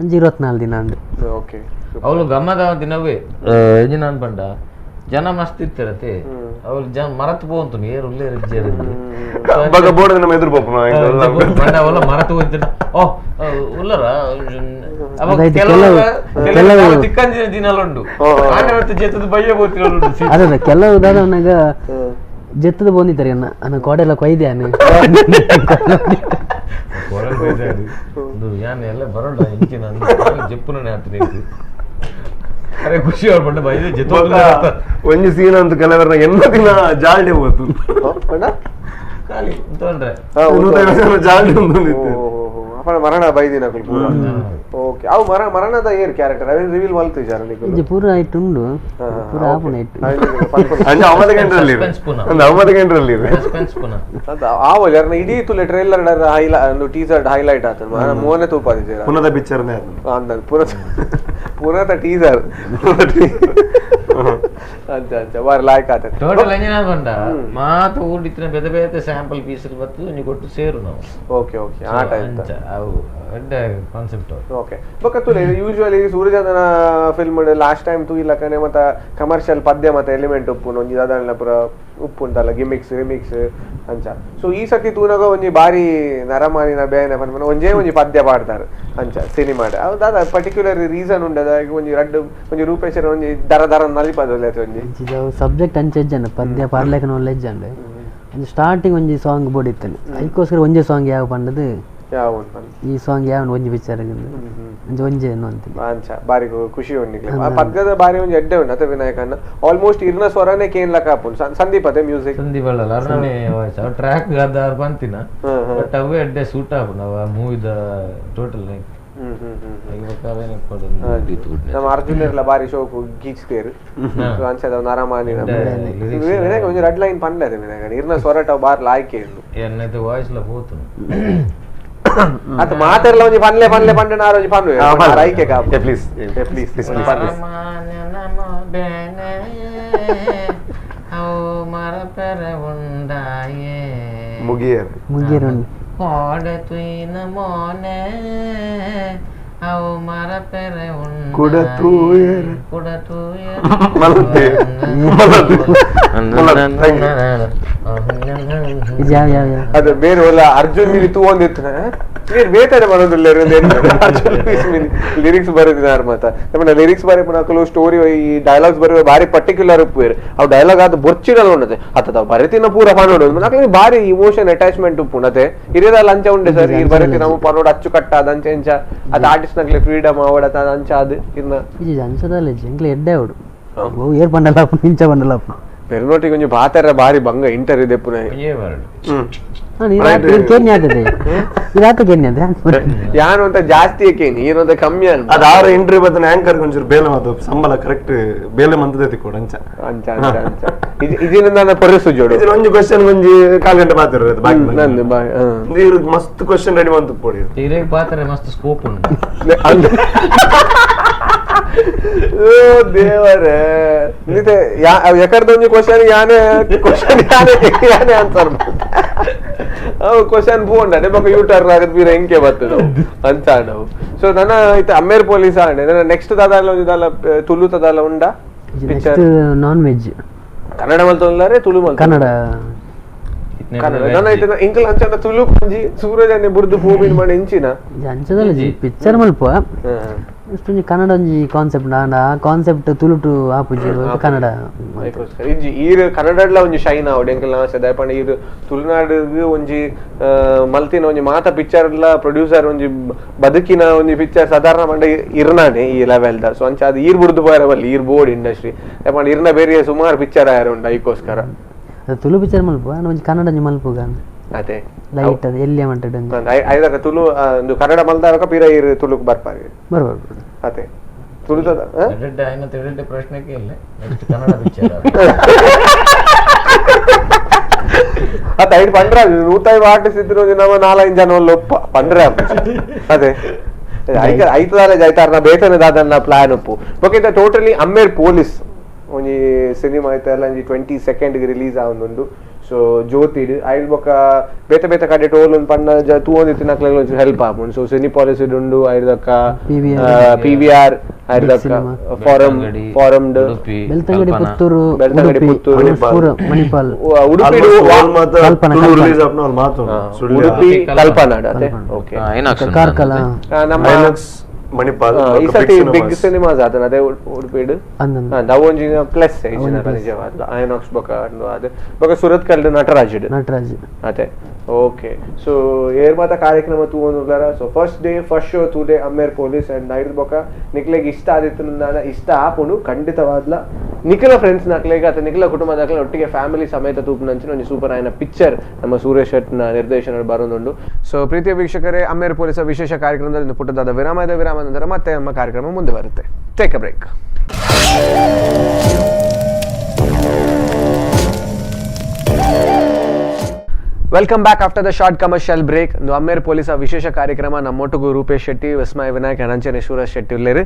ಅಂಜಿ 24 ದಿನ ಅಂದು. ಓಕೆ ಅವಳು ಗಮ್ಮದ ದಿನವೇ ಎಂಜಿನ ಅನ್ಪಂಡ ಜನ ಮಸ್ತ್ ಇತ್ತಿರತ್ತೆ ಅವ್ರು ಜನ ಮರತ್ ಪೋಂತು ಏರು ಉಲ್ಲೇರು ಇಜ್ಜೇರು ಬಗ ಬೋರ್ಡ್ ನಮ್ಮ ಎದುರು ಪೋಪುನ ಬಂಡ ಅವಲ್ಲ ಮರತ್ ಹೋಯ್ತು ಓ ಉಲ್ಲರ ಅವಾಗ ಕೆಲವು ತಿಕ್ಕಂಜಿನ ದಿನಲ ಉಂಡು ಆನೆ ಮತ್ತೆ ಜೆತ್ತದ ಬಯ್ಯ ಬೋತಿರಲು ಅದೇ ಕೆಲವು ದಾದವನಾಗ ಜೆತ್ತದ ಬಂದಿದ್ದಾರೆ ಅನ್ನ ಅನ್ನ ಕೋಡೆಲ್ಲ ಕೊಯ್ದೆ ಅನ್ನ ಯಾನ್ ಎಲ್ಲ ಬರೋಣ ಇಂಚಿನ ಜೆಪ್ಪುನೇ ಆತನೆ ಅರೆ ಖುಷಿ ಅವ್ರ ಬಂಡ ಬೈದೆ ಜೆತ್ತು ಒಂಜಿ ಸೀನ್ ಅಂತ ಕೆಲವರ ಎನ್ನ ದಿನ ಜಾಲ್ಡೆ ಹೋತು ಖಾಲಿ ಅಂತಂದ್ರೆ ಜಾಲ್ಡೆ ಒಂದೊಂದಿತ್ತು ಅಪ್ಪನ ಮರಣ ಬೈದಿನ ಕುಲ್ ಪೂರ. ಓಕೆ ಅವು ಮರಣ ಮರಣದ ಏರ್ ಕ್ಯಾರೆಕ್ಟರ್ ಅವೇನ್ ರಿವೀಲ್ ಮಲ್ತು ಜಾರ ನಿಕುಲು ಇಂಚ ಪೂರ ಐಟ್ ಉಂಡು ಪೂರ ಆಪುನ ಐಟ್ ಅಂಚ ಅವಮದ ಗಂಟರಲ್ಲಿ ಅಂದ ಅವಮದ ಗಂಟರಲ್ಲಿ ಸಸ್ಪೆನ್ಸ್ ಪುನ ಅದ ಆವ ಜರ್ನ ಇಡೀ ತುಲೆ ಟ್ರೈಲರ್ ಡರ್ ಹೈಲೈ ಒಂದು ಟೀಸರ್ ಹೈಲೈಟ್ ಆತ ಮೋನೆ ತೂಪಾದಿ ಜರ ಪುನದ ಪಿಕ್ಚರ್ ನೇ ಅಂದ ಪುನ ಪುನದ ಟೀಸರ್ ಅಂಚ ಅಂಚ ಬಾರಿ ಲಾಯ್ಕ್ ಆತ ಟೋಟಲ್ ಎಂಜಿನ ಬಂಡ ಮಾತು ಊರಿತ್ತಿನ ಬೇತೆ ಬೇತೆ ಸ್ಯಾಂಪಲ್ ಪೀಸ್ ಬತ್ತು ನೀ ಕೊಟ್ಟು ಸೇರು ನಾವು. ಓಕೆ ಓಕೆ ಆ ಟೈಪ್ ಅವು ಎಡ್ಡೆ ಕಾನ್ಸೆಪ್ಟ್. ಓಕೆ ಬೊಕ್ಕ ತುಲೆ ಯೂಶುವಲಿ ಸೂರ್ಯಚಂದ್ರನ film last time ತೂಯಿಲಕನೆ ಮತ್ತ ಕಮರ್ಷಿಯಲ್ ಪದ್ಯ ಮತ್ತೆ ಎಲಿಮೆಂಟ್ ಉಪ್ಪುನು ಒಂಜಿ ದಾದಾಂಡ್ಲ ಪೂರ ಉಪ್ಪು ಉಂಟಲ್ಲ ಗಿಮಿಕ್ಸ್ ರಿಮಿಕ್ಸ್ ಅಂಚ. ಸೊ ಈ ಸತಿ ತೂನಗ ಒಂಜಿ ಬಾರಿ ನರಮಾನಿನ ಬೇನೆ ಪನ್ಪುನ ಒಂಜೇ ಒಂಜಿ ಪದ್ಯ ಪಾಡ್ತಾರೆ ಅಂಚ ಸಿನಿಮಾಡ್ ಅವು ದಾದ ಪರ್ಟಿಕ್ಯುಲರ್ ರೀಸನ್ ಉಂಡದ ಒಂಜಿ ರಡ್ಡು ಒಂಜಿ ರೂಪೇಶ್ವರ ಒಂಜಿ ದರ ದರ ನಲಿಪದ ಒಂಜಿ ಸಬ್ಜೆಕ್ಟ್ ಅಂಚ ಹೆಜ್ಜಂಡ ಪದ್ಯ ಪಾಡ್ಲೇಕನ ಒಳ್ಳೆ ಹೆಜ್ಜಂಡ ಒಂಜಿ ಸ್ಟಾರ್ಟಿಂಗ್ ಒಂಜಿ ಸಾಂಗ್ ಬೋರ್ಡ್ ಇತ್ತನೆ ಅದಕ್ಕೋಸ್ಕರ ಒಂಜೇ ಸಾಂಗ್ ಯಾವ ಪಂಡದು ಈ ಸಾಂಗ್ ಯಾವ ಒಂಜಿ ಪಿಕ್ಚರ್ ಅಂಚ ಒಂಜೆ ಅಂತೀನಿ ಅಂಚ ಬಾರಿ ಖುಷಿ ಉಂಡು ಆ ಪದ್ಯದ ಬಾರಿ ಒಂಜಿ ಎಡ್ಡೆ ಉಂಡು ಅತ ವಿನಾಯಕನ್ನ ಆಲ್ಮೋಸ್ಟ್ ಇರ್ನ ಸ್ವರನೇ ಕೇನ್ ಲಕ ಆಪುಂಡು ಸಂದೀಪ್ ಅದೇ ಮ್ಯೂಸಿಕ್ ಸಂದೀಪ್ ಅಲ್ಲ ಅರ್ಣನೇ ವಾಯ್ಸ್ ಅವ ಟ್ರ್ಯಾಕ್ ಗಾದಾರ್ ಬಂತಿನ ಬಟ್ ಅವೇ ಎಡ್ಡೆ ಸೂಟ್ ಆಪುಂಡು ಅವ ಮೂವಿದ ಟೋಟಲ್ ನಮ್ಮ ಅರ್ಜುನ್ ಇರ್ಲ ಬಾರಿ ಶೋಕು ಗೀಚ್ತೇರು ಅಂಚದ ನರಮಾನಿ ವಿನಾಯಕ ಒಂಜಿ ರೆಡ್ ಲೈನ್ ಪಂಡದೆ ವಿನಾಯಕ ಇರ್ನ ಸ್ವರಟ ಬಾರ್ ಲಾಯ್ಕೆ ಉಂಡು ಎನ್ನೈತೆ ವಾಯ್ಸ್ ಲ ಪೋತು ಅದು ಮಾತಾಡಲ್ಲ ಒಂಜಿ ಪನ್ಲೆ ಪನ್ಲೆ ಪಂಡ ನಾರು ಒಂಜಿ ಪನ್ವೆ ರೈಕೆ ಕಾಪು please please please ಮುಗಿಯರ್ ಮುಗಿಯರ್ ಉಂಡು ಕೋಡೆ ತುಯಿನ ಮೋನೆ ಅವು ಮರಪೆರೆ ಉಂಡು ಕುಡ ತೂಯರ್ ಕುಡ ತೂಯರ್ ಮಲತೆ ಮಲತೆ ಯಾವ ಯಾವ ಯಾವ ಅದು ಬೇರೆ ಒಲ್ಲ ಅರ್ಜುನ್ ಮಿನಿ ತೂ ಒಂದಿತ್ತು ನೀರು ಬೇತಾನೆ ಬರೋದಿಲ್ಲ ಅರ್ಜುನ್ ಮಿನಿ ಲಿರಿಕ್ಸ್ ಬರೋದಿನಾರು ಮಾತ ನಮ್ಮ ಲಿರಿಕ್ಸ್ ಬರೀ ಪುನಕಲು ಸ್ಟೋರಿ ಈ ಡೈಲಾಗ್ಸ್ ಬರೋ ಬಾರಿ ಪರ್ಟಿಕ್ಯುಲರ್ ಉಪ್ಪು ಅವು ಡೈಲಾಗ್ ಅದು ಬೊರ್ಚಿಡಲ್ಲ ಉಂಡತೆ ಅತ್ತ ಬರೀತಿನ ಪೂರ ಪನೋಡು ನಕಲಿ ಬಾರಿ ಇಮೋಷನ್ ಅಟ್ಯಾಚ್ಮೆಂಟ್ ಉಪ್ಪು ಉಂಡತೆ ಹಿರಿಯದಲ್ಲಿ ಅಂಚ ಉಂಡೆ ಸರ್ ಈ ಬರೀತಿ ನಾವು ಪನೋಡು ಅಚ್ಚು ಕಟ್ಟ ಅದು ಅಂಚೆ ಅಂಚ ಅದು ಆರ್ಟಿಸ್ಟ್ ನಕ್ಲೆ ಫ್ರೀಡಮ್ ಅವಡತ ಅದು ಅಂಚ ಅದು ಇನ್ನ ಇದು ಅಂಚದಲ್ಲ ಎಂಕ್ಲೆ ಎಡ್ಡೆ ಅವಡು ಓ ಏರ್ ಬಂಡಲ ಇಂಚ ಬಂಡಲ ಪೆರ್ನೋಟಿಗೆ ಒಂಜಿ ಬಾತರ ಬಾರಿ ಬಂಗ ಇಂಟರ್ವ್ಯೂ ದೆಪ್ಪುನ ಯಾನು ಅಂತ ಜಾಸ್ತಿ ಕೇನಿ ಏನು ಅಂತ ಕಮ್ಮಿ ಅನ್ ಅದು ಆರು ಇಂಟರ್ವ್ಯೂ ಬರ್ತನೆ ಆಂಕರ್ ಒಂಚೂರು ಬೇಲೆ ಮಾತು ಸಂಬಳ ಕರೆಕ್ಟ್ ಬೇಲೆ ಮಂತದ ಕೊಡು ಅಂಚ ಅಂಚ ಅಂಚ ಅಂಚ ಇದರಿಂದ ಪೊರಸು ಜೋಡು ಇದು ಒಂಜಿ ಕ್ವಶನ್ ಒಂಜಿ ಕಾಲ್ ಗಂಟೆ ಮಾತಾಡೋದು ಬಾಕಿ ನಂದು ಬಾಯ್ ಇವ್ರು ಮಸ್ತ್ ಕ್ವಶನ್ ರೆಡಿ ಮಂತು ಪೋಡಿ ಇರೇಗ್ ಪಾತ್ರೆ ಮಸ್ತ್ ಸ್ಕೋಪ್ ಉಂಟು. ಓ ದೇವರೇ ನಿತೆ ಎಕಡ್ದೊಂಜಿ ಕ್ವಶನ್ ಯಾನೆ ಕ್ವಶನ್ ಯಾನೆ ಯಾನೆ ಆನ್ಸರ್ ಅವು ಕ್ವಶನ್ ಪೋಂಡ ಬೊಕ ಯೂಟರ್ ಆಗದ್ ಬೀರ ಎಂಕೆ ಬರ್ತದೆ ಅಂತ ನಾವು. ಸೊ ನನ್ನ ಇತ್ತೆ ಅಮ್ಮೇರ್ ಪೊಲೀಸ್ ಆಂಡೆ ನನ್ನ ನೆಕ್ಸ್ಟ್ ದಾದಾಲ ಒಂಜಿ ದಾಲ ತುಳು ತದಾಲ ಉಂಡ picture non veg Kannada ಮಲ್ತೊಂದಾರೆ Tulu ಮಲ್ತ Kannada Kannada ನನ್ನ ಇತ್ತೆ ಇಂಕಲ್ ಅಂಚನ ತುಳು ಪಂಜಿ ಸೂರಜ್ ಅನ್ನೆ ಬುರ್ದು ಪೋಬಿನ್ ಮಾಡಿ ಇಂಚಿನ ಅಂಚದಲ್ಲ ಜಿ ಪಿಕ್ಚರ್ ಮಲ್ಪ ಅಷ್ಟೊಂಜಿ ಕನ್ನಡ ಒಂಜಿ ಕಾನ್ಸೆಪ್ಟ್ ಆಂಡ ಆ ಕಾನ್ಸೆಪ್ಟ್ ತುಳುಟು ಆಪುಜಿ ಕನ್ನಡ ಇಂಜಿ ಈರ್ ಕನ್ನಡಡ್ಲ ಒಂಜಿ ಶೈನ್ ಆವಡ್ ಎಂಕಲ್ ಆಸೆ ದಾಯಪಂಡ ಈರ್ ತುಳುನಾಡಿಗ್ ಒಂಜಿ ಮಲ್ತಿನ ಒಂಜಿ ಮಾತ ಪಿಕ್ಚರ್ಲ ಪ್ರೊಡ್ಯೂಸರ್ ಒಂಜಿ ಬದುಕಿನ ಒಂಜಿ ಪಿಕ್ಚರ್ ಸಾಧಾರಣ ಪಂಡ ಇರ್ನಾನೆ ಈ level the. So ಅಂಚ ಅದು ಈರ್ ಬುರ್ದು ಪೋಯರ ಬಲ್ಲಿ ಈರ್ ಬೋರ್ಡ್ ಇಂಡಸ್ಟ್ರಿ ದಾಯಪಂಡ ಇರ್ನ ಬೇರೆ ಸುಮಾರು ಪಿಕ್ಚರ್ ಆಯರ ಉಂಡು ಐಕೋಸ್ಕರ ತುಳು ಪಿಕ್ಚರ್ ಮಲ್ಪ ಒಂಜಿ ಕನ್ನಡ ಒಂಜಿ ಮಲ್ಪುಗ ಅದೇ ಲೈಟ್ ಅದು ಎಲ್ಲಿ ಮಂಟೆಡ್ ಐದಕ ತುಳು ಒಂದು ಕನ್ನಡ ಮಲ್ದಾರಕ ಪಿರ ಈರ್ ತುಳುಕ್ ಬರ್ಪಾರಿ ಬರ್ಬಾರ್ದು ಅದೇ ತುಳುತದ ಎಡೆಡ್ಡೆ ಆಯ್ನ ತೆಡೆಡ್ಡೆ ಪ್ರಶ್ನೆಗೆ ಇಲ್ಲ ನೆಕ್ಸ್ಟ್ ಕನ್ನಡ ಪಿಕ್ಚರ್ ಅತ್ತ ಐದು ಪಂಡ್ರ ನೂತೈವ ಆರ್ಟಿಸ್ಟ್ ಇದ್ರು ನಮ್ಮ ನಾಲೈದು ಜನ ಒಪ್ಪ ಪಂಡ್ರ ಅದೇ ಐಕ ಐತದಾಲ ಜೈತಾರನ ಬೇತನ ದಾದನ್ನ ಪ್ಲಾನ್ ಉಪ್ಪು ಓಕೆ ಟೋಟಲಿ ಅಮ್ಮೇರ್ ಪೊಲೀಸ್ ಒಂಜಿ ಸಿನಿಮಾ ಐತಲ್ಲ ಒಂಜಿ 22nd release ಆವೊಂದುಂಡು. ಸೊ ಜ್ಯೋತಿಡ್ ಐಲ್ ಬೊಕ ಬೇತೆ ಬೇತೆ ಕಡೆ ಟೋಲ್ ಒಂದು ಪಣ್ಣ ತೂವೊಂದಿತ್ತಿನ ಅಕ್ಲೆಗ್ ಒಂಚೂರು ಹೆಲ್ಪ್ ಆಪುಂಡು. ಸೊ ಸಿನಿ ಪಾಲಿಸಿಡ್ ಉಂಡು ಐದಕ್ಕ PVR ಐದಕ್ಕ ಫಾರಂ ಫಾರಮ್ಡ್ ಬೆಳ್ತಂಗಡಿ ಪುತ್ತೂರು ಬೆಳ್ತಂಗಡಿ ಪುತ್ತೂರು ಮಣಿಪಾಲ್ ಉಡುಪಿ ರಿಲೀಸ್ ಆಪ್ನ ಅವ್ರು ಮಾತು ಉಡುಪಿ ಕಲ್ಪನಾಡ್ ಅದೇ ಓಕೆ ಕಾರ್ಕಳ ನಮ್ಮ ಮಣಿಪಾಲ್ ಈ ಸತಿ ಬಿಗ್ ಸಿನಿಮಾಸ್ ಆತನ ಅದೇ ಉಡುಪಿಡ್ ಅವು ಒಂಜಿ ಪ್ಲಸ್ ನಿಜವಾದ ಐನಾಕ್ಸ್ ಬೊಕ ಅದು ಬೊಕ ಸುರತ್ ಕಲ್ಡ್ ನಟರಾಜ್ ನಟರಾಜ್ ಅದೇ ಓಕೆ. ಸೊ ಏರ್ ಮಾತ ಕಾರ್ಯಕ್ರಮ ತೂವೊಂದುಲ್ಲಾರ. So first day first show ತೂದೆ ಅಮ್ಮೇರ್ police and night ಬೊಕ ನಿಕ್ಲೆಗ್ ಇಷ್ಟ ಆದಿತ್ತು ಇಷ್ಟ ಆಪುಂಡು ಖಂಡಿತವಾದ್ಲ ನಿಖಿಲ ಫ್ರೆಂಡ್ಸ್ ನಕ್ಲೆಗ್ ಅಥವಾ ನಿಖಿಲ ಕುಟುಂಬದಕ್ಲೆ ಒಟ್ಟಿಗೆ ಫ್ಯಾಮಿಲಿ ಸಮೇತ ತೂಪುನಂಚಿನ ಒಂಜಿ ಸೂಪರ್ ಆಯ್ನ ಪಿಕ್ಚರ್ ನಮ್ಮ ಸೂರ್ಯ ಶೆಟ್ನ ನಿರ್ದೇಶನ ಬರೋದುಂಡು. ಸೊ ಪ್ರೀತಿಯ ವೀಕ್ಷಕರೇ ಅಮ್ಮೇರ್ ಪೊಲೀಸ ವಿಶೇಷ ಕಾರ್ಯಕ್ರಮದಲ್ಲಿ ಪುಟ್ಟದಾದ ವಿರಾಮ ಇದೆ. ವಿರಾಮ ನಂತರ ಮತ್ತೆ ನಮ್ಮ ಕಾರ್ಯಕ್ರಮ ಮುಂದೆ ಬರುತ್ತೆ. Take a break. Welcome back after the short commercial break. Ammer ಪೊಲೀಸ ವಿಶೇಷ ಕಾರ್ಯಕ್ರಮ ನಮ್ಮೊಟ್ಟಿಗೂ ರೂಪೇಶ್ ಶೆಟ್ಟಿ, ವಿಸ್ಮಯ ವಿನಾಯಕ್, ಅಂಚನೆ ಸೂರಜ್ ಶೆಟ್ಟಿ ಉಲ್ಲೇರು.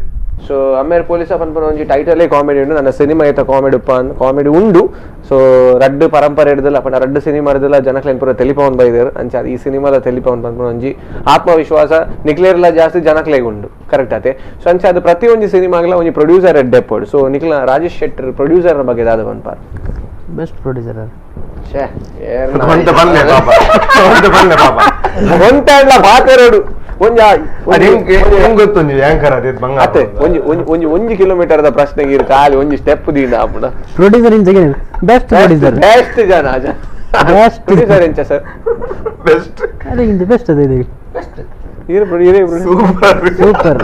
ಸೊ ಅಮ್ಮೇರ್ ಪೊಲೀಸ ಪನ್ಪುನ ಒಂಜಿ ಟೈಟಲೇ ಕಾಮಿಡಿ ಉಂಡು. ನನ್ನ ಸಿನಿಮಾ ಐತ ಕಾಮಿಡಿ ಉಪ್ಪ ಕಾಮಿಡಿ ಉಂಡು. ಸೊ ರಡ್ಡು ಪರಂಪರೆ ಹಿಡ್ದಲ್ಲ ಪಂಡ ರಡ್ಡು ಸಿನಿಮಾ ಹಿಡ್ದಲ್ಲ ಜನಕ್ಲೆನ್ ಪೂರ ತೆಲಿಪವನ್ ಬೈದೇರು. ಅಂಚ ಈ ಸಿನಿಮಾದ ತೆಲಿಪವನ್ ಪನ್ಪುನ ಒಂಜಿ ಆತ್ಮವಿಶ್ವಾಸ ನಿಕ್ಲೇರ್ಲ ಜಾಸ್ತಿ ಜನಕ್ಲೆಗ್ ಉಂಡು ಕರೆಕ್ಟ್ ಆತೆ. ಸೊ ಅಂಚ ಅದು ಪ್ರತಿ ಒಂಜಿ ಸಿನಿಮಾಗ್ಲ ಒಂಜಿ ಪ್ರೊಡ್ಯೂಸರ್ ಎಡ್ಡೆಪ್ಪೋಡು. ಸೊ ನಿಕ್ಲ ರಾಜೇಶ್ ಶೆಟ್ಟರ್ ಪ್ರೊಡ್ಯೂಸರ್ನ ಬಗ್ಗೆ ದಾದ ಪನ್ಪಾರ್ ಬೆಸ್ಟ್ ಪ್ರೊಡ್ಯೂಸರ್ ಒಂಜಿ ಒಂಜಿ ಕಿಲೋಮೀಟರ್ the ಪ್ರಶ್ನೆಗೆ ಖಾಲಿ ಒಂಜಿ ಸ್ಟೆಪ್ ದೀಂಡ ಆಪುಂಡ producer best producer best ಜನ ಬೆಸ್ಟ್ ಪ್ರೊಡ್ಯೂಸರ್ ಎಂಚ ಸರ್ ಬೆಸ್ಟ್ ಅದೇ ಇಂದು ಬೆಸ್ಟ್ ಅದೇ ಇದೆ ಬೆಸ್ಟ್ super super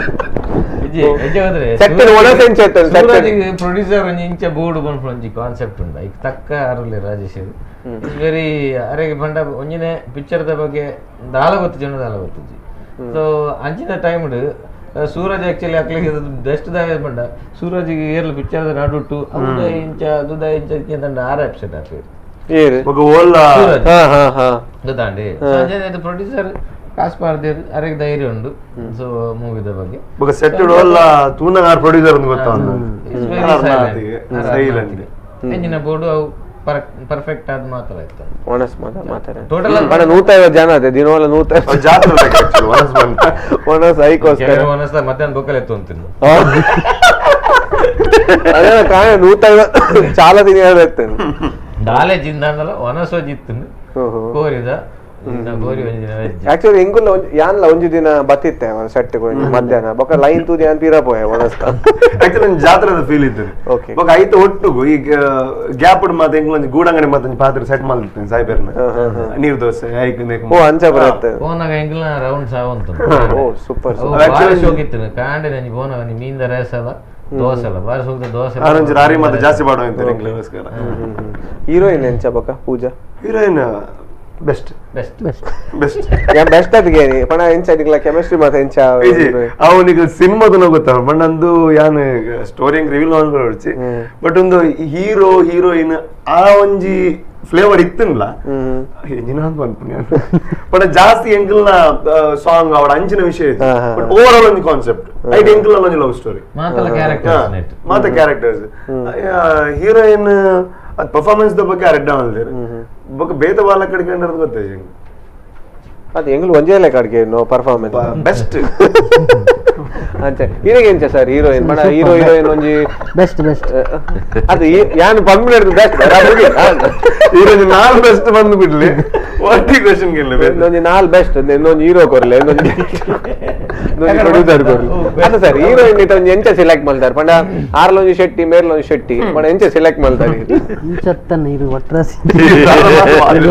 producer ಒಂಜಿ ಇಂಚ ಬೋರ್ಡ್ ಪನ್ಪುನ ಒಂಜಿ ಕಾನ್ಸೆಪ್ಟ್ ಉಂಡು ಐಕ್ ತಕ್ಕ ಅರುಲೆ ರಾಜೇಶ್ is very ಅರೆಗೆ ಪಂಡ ಒಂಜಿನೇ ಪಿಕ್ಚರ್ದ ಬಗ್ಗೆ ದಾಲ ಗೊತ್ತು ಜನ ದಾಲ ಗೊತ್ತುಜಿ. ಸೊ ಅಂಚಿನ ಟೈಮ್ಡ್ ಸೂರಜ್ ಆಕ್ಚುಲಿ ಅಕ್ಲಿಗೆ ಬೆಸ್ಟ್ ದಾಯ ಪಂಡ ಸೂರಜ್ಗೆ ಏರ್ಲ ಪಿಕ್ಚರ್ದ ನಡುಟು ಅದುದ ಇಂಚ ಅದುದ ಇಂಚ ದಂಡ ಆರ್ ಅಪ್ಸೆಟ್ ಆಪೇರು ಗೊತ್ತಾಂಡಿ. ಪ್ರೊಡ್ಯೂಸರ್ ಕಾಸು ಪಾರ್ದೇರು ಅರೆಗೆ ಧೈರ್ಯ ಉಂಡು. ಸೊ ಮೂವಿದ ಬಗ್ಗೆ ಬೊಕ ಸೆಟ್ ಓಲ್ಲ ತೂನಗ ಪ್ರೊಡ್ಯೂಸರ್ ಅಂತ ಗೊತ್ತ ಸೈಲೆಂಟ್ ಎಂಜಿನ ಬೋರ್ಡ್ ಅವು ಪರ್ಫೆಕ್ಟ್ ಆದ ಮಾತ್ರ ಇತ್ತು. ಒಣಸ್ ಮಾತ್ರ ಮಾತಾಡ ಟೋಟಲ್ ಬಣ 150 ಜನ ಅದೇ ದಿನವಲ್ಲ 150 ಜಾತ್ರೆ ಆಕ್ಚುಲಿ ಒಣಸ್ ಬಂತ ಒಣಸ್ ಐಕೋಸ್ಕರ ಒಣಸ್ ಮಧ್ಯಾಹ್ನ ಬೊಕ್ಕಲೆ ಎತ್ತು ಅಂತೀನಿ. ಅದೇ ಕಾಯ 150 ಚಾಲ ದಿನ ಇರ್ತೇನೆ ದಾಲೆ ಜಿಂದಾಂಡಲ ಒಣಸೋ ಜಿತ್ತು ಕೋರಿದ ಆಕ್ಚುಲಿ ಎಂಗುಲ್ಲ ಯಾನ್ಲ ಒಂಜಿ ದಿನ ಬತ್ತಿತ್ತೆ ಸೆಟ್ ಮಧ್ಯಾಹ್ನ ಬೊಕ ಲೈನ್ ತೂದಿ ಯಾನ್ ಪಿರ ಪೋಯೆ ಒಣಸ್ತ. ಆಕ್ಚುಲಿ ಒಂಜಿ ಜಾತ್ರೆದ ಫೀಲ್ ಇತ್ತು. ಓಕೆ ಬೊಕ ಐತ ಒಟ್ಟುಗು ಈಗ ಗ್ಯಾಪ್ ಮಾತ ಎಂಗುಲ ಒಂಜಿ ಗೂಡಂಗಡಿ ಮಾತ ಒಂಜಿ ಪಾತ್ರೆ ಸೆಟ್ ಮಲ್ತಿತ್ತೇನೆ ಸಾಯ್ಬೇರ್ನ ನೀರ್ ದೋಸೆ ಐಕ್ ಓ ಅಂಚ ಬರುತ್ತೆ ಪೋನಾಗ ಎಂಗುಲ ರೌಂಡ್ ಸಾವಂತ. ಓ ಸೂಪರ್ ಬಾರಿ ಶೋಕಿತ್ತು ಕಾಂಡೆ ನಂಜಿ ಪೋನಾಗ ನೀ ಮೀನ್ದ ರೈಸ್ ಅಲ್ಲ ದೋಸೆ ಅಲ್ಲ ಬಾರಿ ಸೋಕ್ತ ದೋಸೆ ಆರಂಜಿ ರಾರಿ ಮಾತ ಜಾಸ್ತಿ ಬಾಡೋ ಅಂತಾರೆ ಎಂಗ್ಲಗೋಸ್ಕರ. ಹೀರೋಯಿನ್ ಎಂಚ ಬೊಕ Pooja heroine best best best best ಯಾ ಬೆಸ್ಟ್ ಅದಕ್ಕೆ ಪಣ ಎಂಚ ನಿಕ್ಲ ಕೆಮಿಸ್ಟ್ರಿ ಮಾತ ಎಂಚ ಅವನಿಗೆ ಸಿನಿಮಾದನ ಗೊತ್ತ ಬಣ್ಣಂದು ಯಾನ್ ಸ್ಟೋರಿ ಹೆಂಗ್ ರಿವೀಲ್ ಮಾಡ್ಬಿಡ್ಚಿ ಬಟ್ ಒಂದು ಹೀರೋ ಹೀರೋಯಿನ್ ಆ ಒಂಜಿ Flavour ಇತ್ತಿಲ್ಲ ಎಂಜಿನ ಪನ್ಪುನಿ ಬಟ್ ಜಾಸ್ತಿ ಎಂಕಲ್ನ ಸಾಂಗ್ ಅವಡ ಅಂಚಿನ ವಿಷಯ ಇತ್ತು but over all ಒಂಜಿ ಕಾನ್ಸೆಪ್ಟ್ ಐಟ್ ಎಂಕಲ್ನ ಒಂಜಿ ಲವ್ ಸ್ಟೋರಿ ಮಾತಲ ಕ್ಯಾರೆಕ್ಟರ್ಸ್ ನೆಟ್ ಮಾತ ಕ್ಯಾರೆಕ್ಟರ್ಸ್ ಹೀರೋಯಿನ್ ಅದು ಪರ್ಫಾರ್ಮೆನ್ಸ್ the ಬಗ್ಗೆ ಅರೆಡ್ಡ ಮಲ್ದೇರು ಬೊಕ ಬೇತ ಬಾಲ ಕಡ್ಕೊಂಡ್ರೆ ಗೊತ್ತಾಯ್ತು ಅದು ಎಂಗ್ಲು ಒಂಜೇ ಲೆಕ್ಕ ಅಡ್ಗೆ no performance best ಅಂಚೆ ಇರೆಗೆ ಎಂಚ ಸರ್ ಹೀರೋಯಿನ್ ಬಡ ಹೀರೋ ಹೀರೋಯಿನ್ ಒಂಜಿ ಬೆಸ್ಟ್ ಬೆಸ್ಟ್ ಅದು ಯಾನ್ ಪಂಪ್ಲೆಟ್ ಬೆಸ್ಟ್ ಹೀರೋಯಿನ್ ನಾಲ್ ಬೆಸ್ಟ್ ಬಂದು ಬಿಡ್ಲಿ ಒಟ್ಟಿ ಕ್ವೆಶ್ಚನ್ ಗಿಲ್ಲ ಇನ್ನೊಂದು ನಾಲ್ ಬೆಸ್ಟ್ ಇನ್ನೊಂದು ಹೀರೋ ಕೊರ್ಲೆ ಇನ್ನೊಂದು ಪ್ರೊಡ್ಯೂಸರ್ ಕೊರ್ಲೆ ಅದು ಸರ್ ಹೀರೋಯಿನ್ ಇತ್ತ ಒಂಜಿ ಎಂಚ ಸೆಲೆಕ್ಟ್ ಮಲ್ತಾರ ಪಂಡ ಆರ್ಲೊಂಜಿ ಶೆಟ್ಟಿ ಮೇರ್ಲೊಂಜಿ ಶೆಟ್ಟಿ ಪಂಡ ಎಂಚ ಸೆಲೆಕ್ಟ್ ಮಲ್ತಾರ ಇಂಚತ್ತನ ಇರು ಒಟ್ರಾಸಿ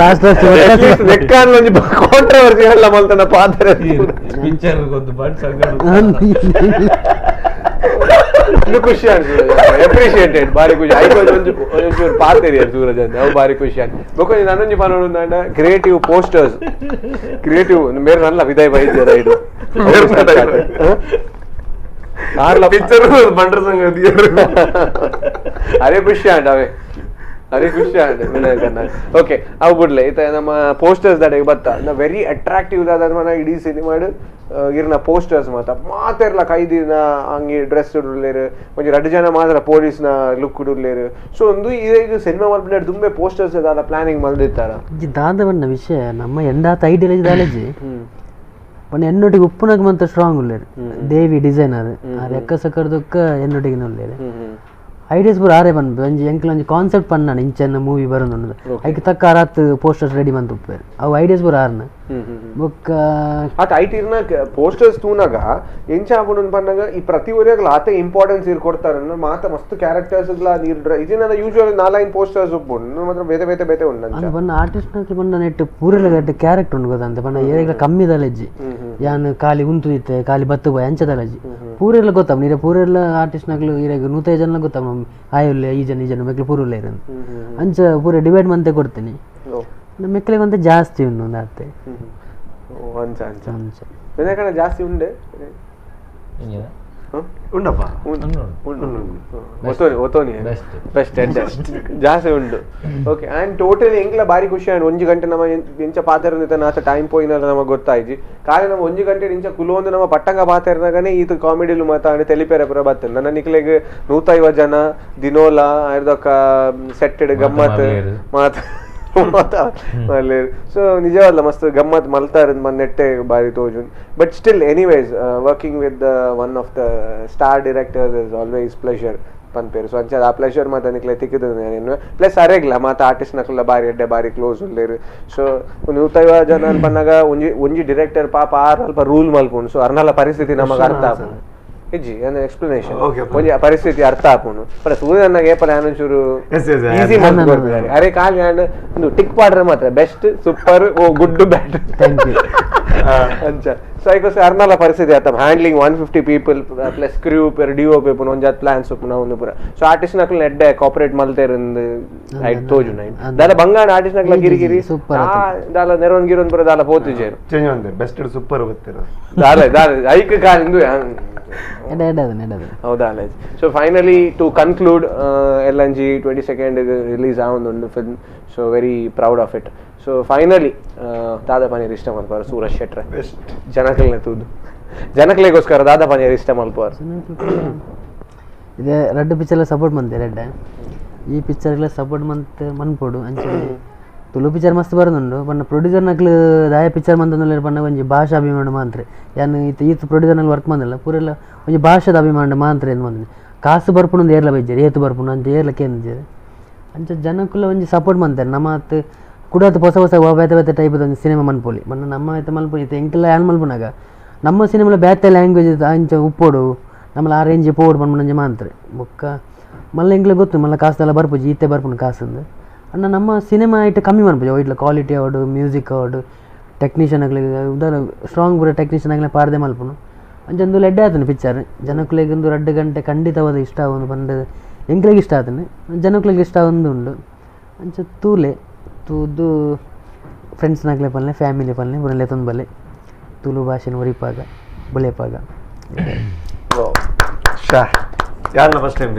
ಲಾಸ್ಟ್ ಲೆಕ್ಕಾನ್ಲೊಂಜಿ ಕಾಂಟ್ರವರ್ಸಿ ಎಲ್ಲ ಮಲ್ತನ ಪಾತ್ರ ಪಿಕ್ಚರ್ ಒಂದು ಬಡ್ ಸಂಗಡ ಖುಷಿ ಆಗ್ತದೆ ಅಪ್ರಿಷಿಯೇಟೆಡ್ ಬಾರಿ ಖುಷಿ ಐದು ಒಂಜು ಒಂಚೂರು ಪಾತೇರಿ ಸೂರಜ್ ಅಂತ ಅವು ಬಾರಿ ಖುಷಿ ಆಗ್ತದೆ ಬೊಕೊಂಜಿ ನನ್ನೊಂಜಿ ಪನೊಂದು creative posters creative ಮೇರೆ ನಲ್ಲ ವಿದಾಯ್ ಬೈದ್ಯರ ಇದು ಪಿಕ್ಚರ್ ಬಂಡ್ರ ಸಂಘ ಅರೆ ಖುಷಿ ಆಂಡ್ ಅವೇ ಅರೆ ಖುಷಿ ಆಂಡ್ ಓಕೆ ಅವು ಬಿಡ್ಲೆ ಈತ ನಮ್ಮ ಪೋಸ್ಟರ್ಸ್ ದಡೆಗೆ ಬತ್ತ ವೆರಿ ಅಟ್ರಾಕ್ಟಿವ್ ದಾದ ಮನ ಇಡೀ ಸಿನಿಮಾ ಇರ್ನ ಪೋಸ್ಟರ್ಸ್ ಮಾತ ಮಾತೆರ್ಲ ಕೈದಿನ ಅಂಗಿ ಡ್ರೆಸ್ ಉಡ್ಲೇರು ಒಂಜಿ ರಡ್ಡು ಜನ ಮಾತ್ರ ಪೊಲೀಸ್ನ ಲುಕ್ ಉಡ್ಲೇರು ಸೊ ಒಂದು ಈಗ ಸಿನಿಮಾ ಮಲ್ಪಿನ ದುಂಬೆ ಪೋಸ್ಟರ್ಸ್ ದಾದ ಪ್ಲಾನಿಂಗ್ ಮಲ್ದಿತ್ತಾರ ದಾದ ಬಣ್ಣ ವಿಷಯ ನಮ್ಮ ಎಂಡಾತ ಐಡಿಯಾಲಜಿ ದಾಲಜಿ ಪಂಡ ಎನ್ನೊಟ್ಟಿಗೆ ಉಪ್ಪುನಗ ಮಂತ ಸ್ಟ್ರಾಂಗ್ ಉಲ್ಲೇರು ದೇವಿ ಡಿಸೈನರ್ ಆ ರೆಕ್ಕ ಸಕರ್ದಕ್ಕ ಎನ್ನೊಟ್ಟಿಗೆ ಉಲ್ಲೇರು ಐಡಿಯಾಸ್ ಪೂರ ಆರೇ ಪನ್ಪೆ ಒಂಜಿ ಎಂಕ್ಲ ಒಂಜಿ ಕಾನ್ಸೆಪ್ಟ್ ಪನ್ನಾಣ ಇಂಚೆನ್ನ ಮೂವಿ ಬರೋದು ಐಕ್ ತಕ್ಕ ಆರಾತ್ ಪೋಸ್ಟರ್ಸ್ ರೆಡಿ ಮಂತ್ ಉಪ್ಪೇರು ಅವು ಐಡಿಯಾಸ್ ಪೂರ ಆರ್ನ ಬೊಕ್ಕ ಆತ ಐಟಿರ್ನ ಪೋಸ್ಟರ್ಸ್ ತೂನಾಗ ಎಂಚ ಆಪುಂಡು ಪನ್ನಾಗ ಈ ಪ್ರತಿ ಒರಿಯಾಗ್ಲ ಆತ ಇಂಪಾರ್ಟೆನ್ಸ್ ಇರ್ ಕೊಡ್ತಾರೆ ಮಾತ ಮಸ್ತ್ ಕ್ಯಾರೆಕ್ಟರ್ಸ್ ನೀರ್ ಇದಿನ ಯೂಶುವಲಿ ನಾಲೈನ್ ಪೋಸ್ಟರ್ಸ್ ಉಪ್ಪುಂಡು ಮಾತ್ರ ಬೇತೆ ಬೇತೆ ಬೇತೆ ಉಂಡು ಅಂದ್ ಬಣ್ಣ ಆರ್ಟಿಸ್ಟ್ ನಕ್ಲು ಬಣ್ಣ ನೆಟ್ ಪೂರೆಲ ಗಟ್ಟ ಕ್ಯಾರೆಕ್ಟರ್ ಉಂಡು ಗೊತ್ತಂತೆ ಬಣ್ಣ ಏರೆಗ್ಲ ಕಮ್ಮಿ ದಲಜ್ಜಿ ಯಾನ್ ಖಾಲಿ ಉಂತುದಿತ್ತೆ ಖಾಲಿ ಬತ್ತು ಬಾಯ್ ಅಂಚ ದಲಜ್ಜಿ ಪೂರೆಲ್ಲ ಗೊತ್ತಾಪ ನೀರೆ ಪೂರೆಲ್ಲ ಆರ್ಟಿಸ್ಟ್ ನಕ್ಲು ಇರೆಗ್ ನೂತೈ ಜನ ಗೊತ್ತಾಪ ಆಯುಲ್ಲೆ ಈ ಜನ ಈ ಜನ ಮೆಕ್ಲು ಪೂರುಲ್ಲ ಇರಂದು ಅಂಚ ಪೂರ ಡಿವೈಡ್ ಮಂತೆ ಕೊಡ್ತೀನಿ ಮೆಕ್ಲಿಗೆ ಅಂತ ಜಾಸ್ತಿ ಉಂಡು ಒಂದು ಅತ್ತೆ ಅಂಚ ಅಂಚ ಅಂಚ ವಿನಾಯಕಣ್ಣ ಜಾಸ್ತಿ ಉಂಡೆ ಉಂಡಪ್ಪ ಒತ್ತೋನಿ ಬೆಸ್ಟ್ ಜಾಸ್ತಿ ಉಂಡು okay and totally ಎಂಕ್ಲ ಬಾರಿ ಖುಷಿ ಆಂಡ್ ಒಂಜಿ ಗಂಟೆ ನಮ್ಮ ಇಂಚ ಪಾತ್ರ ನಾತ ಟೈಮ್ ಪೋಯಿನ ನಮಗೆ ಗೊತ್ತಾಯ್ಜಿ ಖಾಲಿ ನಮ್ಮ ಒಂಜಿ ಗಂಟೆ ಇಂಚ ಕುಲೊಂದು ನಮ್ಮ ಪಟ್ಟಂಗ ಪಾತಿರ್ನಾಗನೇ ಈತ ಕಾಮಿಡಿಲು ಮಾತಾಡಿ ತೆಲಿಪೇರೆ ಪುರ ಬರ್ತದೆ ನನ್ನ ನಿಕ್ಲೆಗ್ 150 ಜನ ದಿನೋಲ ಆಯ್ದೊಕ್ಕ ಸೆಟ್ಟೆಡ್ ಗಮ್ಮತ್ ಮಾತ ಸೊ ನಿಜವಲ್ಲ ಮಸ್ತ್ ಗಮ್ಮತ್ ಮಲ್ತಾರ ನೆಟ್ಟೆ ಬಾರಿ ತೋಜುನ್ but still anyways working with one of the star director is always pleasure ಪನ್ಪೇರು so ಅಂಚ ಆ ಪ್ಲೆಷರ್ ಮಾತ ನಿಕ್ಲೆ ತಿಕ್ಕಿದ ಪ್ಲಸ್ ಅರೆಗ್ಲ ಮಾತ ಆರ್ಟಿಸ್ಟ್ ನಕ್ಲ ಬಾರಿ ಎಡ್ಡೆ ಬಾರಿ ಕ್ಲೋಸ್ ಉಲ್ಲೇರು ಸೊ 150 ಜನ ಪನ್ನಾಗ ಒಂಜಿ ಒಂಜಿ ಡಿರೆಕ್ಟರ್ ಪಾಪ ಆರ್ ಅಲ್ಪ ರೂಲ್ ಮಲ್ಪುಂಡು ಸೊ ಅರ್ನಲ ಪರಿಸ್ಥಿತಿ ನಮಗೆ ಅರ್ಥ ಆಪುಂಡು ಇಜ್ಜಿ ಅಂದ್ರೆ ಎಕ್ಸ್ಪ್ಲನೇಷನ್ ಒಂಜಿ ಪರಿಸ್ಥಿತಿ ಅರ್ಥ ಆಪುಂಡು ಪರ ಸೂರ್ಯನಾಗ ಏಪಲ ಒಂಚೂರು ಈಸಿ ಮಾಡ್ಕೊಡ್ತಿದ್ದಾರೆ ಅರೆ ಖಾಲಿ ಹ್ಯಾಂಡ್ ಒಂದು ಟಿಕ್ ಪಾಡ್ರೆ ಮಾತ್ರ best super oh good bad thank you ಅಂಚ ಸೊ ಐಕೋಸ್ ಅರ್ನಲ ಪರಿಸ್ಥಿತಿ ಅರ್ಥ handling 150 people plus crew per DO paper ಒಂಜಾತ್ plans ಉಪ್ಪುನ ಒಂದು ಪೂರ ಸೊ ಆರ್ಟಿಸ್ಟ್ ನಕ್ಲು ಎಡ್ಡೆ ಕಾಪರೇಟ್ ಮಲ್ತೇರಂದು ಐಟ್ ತೋಜು ನೈನ್ ದಾಲ ಬಂಗಾಣ ಆರ್ಟಿಸ್ಟ್ ನಕ್ಲ ಗಿರಿ ಗಿರಿ ದಾಲ ನೆರವನ್ ಗಿರೋನ್ ಪೂರ ದಾಲ ಪೋತುಜೇರು ಚೇಂಜ್ ಅಂದೆ ಬೆಸ್ಟ್ ಸೂಪರ್ ಗೊತ್ತಿರ ದಾಲ ದಾಲ ಐಕ್ ಕಾಲಿಂದು ಹೌದಾ so finally to conclude L N G 22nd release ಆವೊಂದುಂಡು film so very proud of it so finally ದಾದಾ ಪನೀರ್ ಇಷ್ಟ ಮಲ್ಪುವಾರ್ ಸೂರಜ್ ಶೆಟ್ರೆ ಜನಕಲ್ನೆ ತೂದು ಜನಕಲೆಗೋಸ್ಕರ ದಾದಾ ಪನೀರ್ ಇಷ್ಟ ಮಲ್ಪುವಾರ್ ಇದೆ ರಡ್ಡು ಪಿಕ್ಚರ್ಲ ಸಪೋರ್ಟ್ ಮಂತೆ ರಡ್ಡೆ ಈ ಪಿಕ್ಚರ್ಲ ಸಪೋರ್ಟ್ ಮಂತ್ ಮನ್ಪೊಡು ಅಂಚ ತುಳು ಪಿಕ್ಚರ್ ಮಸ್ತ್ ಬರೋದುಂಡು ಪಂಡ ಪ್ರೊಡ್ಯೂಸರ್ ನಕ್ಲು ದಾಯ ಪಿಕ್ಚರ್ ಮಂತಂದುಲ್ಲೆರ್ ಪಂಡ ಒಂಜಿ ಭಾಷಾ ಅಭಿಮಾನ ಮಾತ್ರ ಯಾನ್ ಈತ ಈತ್ ಪ್ರೊಡ್ಯೂಸರ್ನಲ್ಲಿ ವರ್ಕ್ ಮಂದಿಲ್ಲ ಪೂರೆಲ್ಲ ಒಂಜಿ ಭಾಷೆದ ಅಭಿಮಾನ ಮಾತ್ರ ಏನು ಮಂದಿನಿ ಕಾಸು ಬರ್ಪುಂಡು ಒಂದು ಏರ್ಲ ಬೈಜಾರು ಏತು ಬರ್ಪುಂಡು ಅಂತ ಏರ್ಲ ಕೇಂದಿಜಾರು ಅಂಚ ಜನಕ್ಕುಲ ಒಂಜಿ ಸಪೋರ್ಟ್ ಮಂತಾರೆ ನಮ್ಮ ಆತ್ ಕುಡಾತ್ ಹೊಸ ಹೊಸ ಬೇತೆ ಬೇತೆ ಟೈಪದ ಒಂಜಿ ಸಿನಿಮಾ ಮನ್ಪೊಲಿ ಬಣ್ಣ ನಮ್ಮ ಐತೆ ಮಲ್ಪೊಲಿ ಇತ್ತೆ ಎಂಕೆಲ್ಲ ಯಾನ್ ಮಲ್ಪುನಾಗ ನಮ್ಮ ಸಿನಿಮಾಲ ಬೇತೆ ಲ್ಯಾಂಗ್ವೇಜ್ ಅಂಚ ಉಪ್ಪೋಡು ನಮ್ಮಲ್ಲಿ ಆ ರೇಂಜ್ ಪೋಡು ಪಂಡ್ಪುನ ಮಾತ್ರ ಬೊಕ್ಕ ಮಲ್ಲ ಎಂಕ್ಲೆ ಗೊತ್ತು ಮಲ್ಲ ಕಾಸುದೆಲ್ಲ ಬರ್ಪುಜಿ ಈತೆ ಬರ್ಪುಂಡು ಕಾಸಂದು ಅಣ್ಣ ನಮ್ಮ ಸಿನಿಮಾ ಐಟ್ ಕಮ್ಮಿ ಮನ್ಪುಜಿ ಇಟ್ಲ ಕ್ವಾಲಿಟಿ ಅವಡು ಮ್ಯೂಸಿಕ್ ಅವಡು ಟೆಕ್ನಿಷಿಯನ್ ಆಗಲಿ ಉದಾರ ಸ್ಟ್ರಾಂಗ್ ಪೂರ ಟೆಕ್ನಿಷಿಯನ್ ಆಗಲಿ ಪಾರ್ದೆ ಮಲ್ಪುನು ಅಂಚ ಒಂದು ಎಡ್ಡೆ ಆತನು ಪಿಕ್ಚರ್ ಜನಕ್ಕುಲೆಗ್ ಒಂದು 2 ಗಂಟೆ ಖಂಡಿತವಾದ ಇಷ್ಟ ಆವೊಂದು ಪಂಡ ಎಂಕ್ಲೆಗ್ ಇಷ್ಟ ಆತನು ಜನಕ್ಕುಲೆಗ್ ಇಷ್ಟ ಆವೊಂದು ಉಂಡು ಅಂಚ ತೂಲೆ ತೂದು ಫ್ರೆಂಡ್ಸ್ನಾಗ್ಲೆ ಪಲ್ಲೆ ಫ್ಯಾಮಿಲಿ ಪಲ್ಲೆ ಬುರಲೆ ತೊಂಬಲೆ ತುಳು ಭಾಷೆನ ಒರಿಪಾಗ ಬುಳೆಪಾಗ. ಯಾರನ್ನ ಫಸ್ಟ್ ಟೈಮ್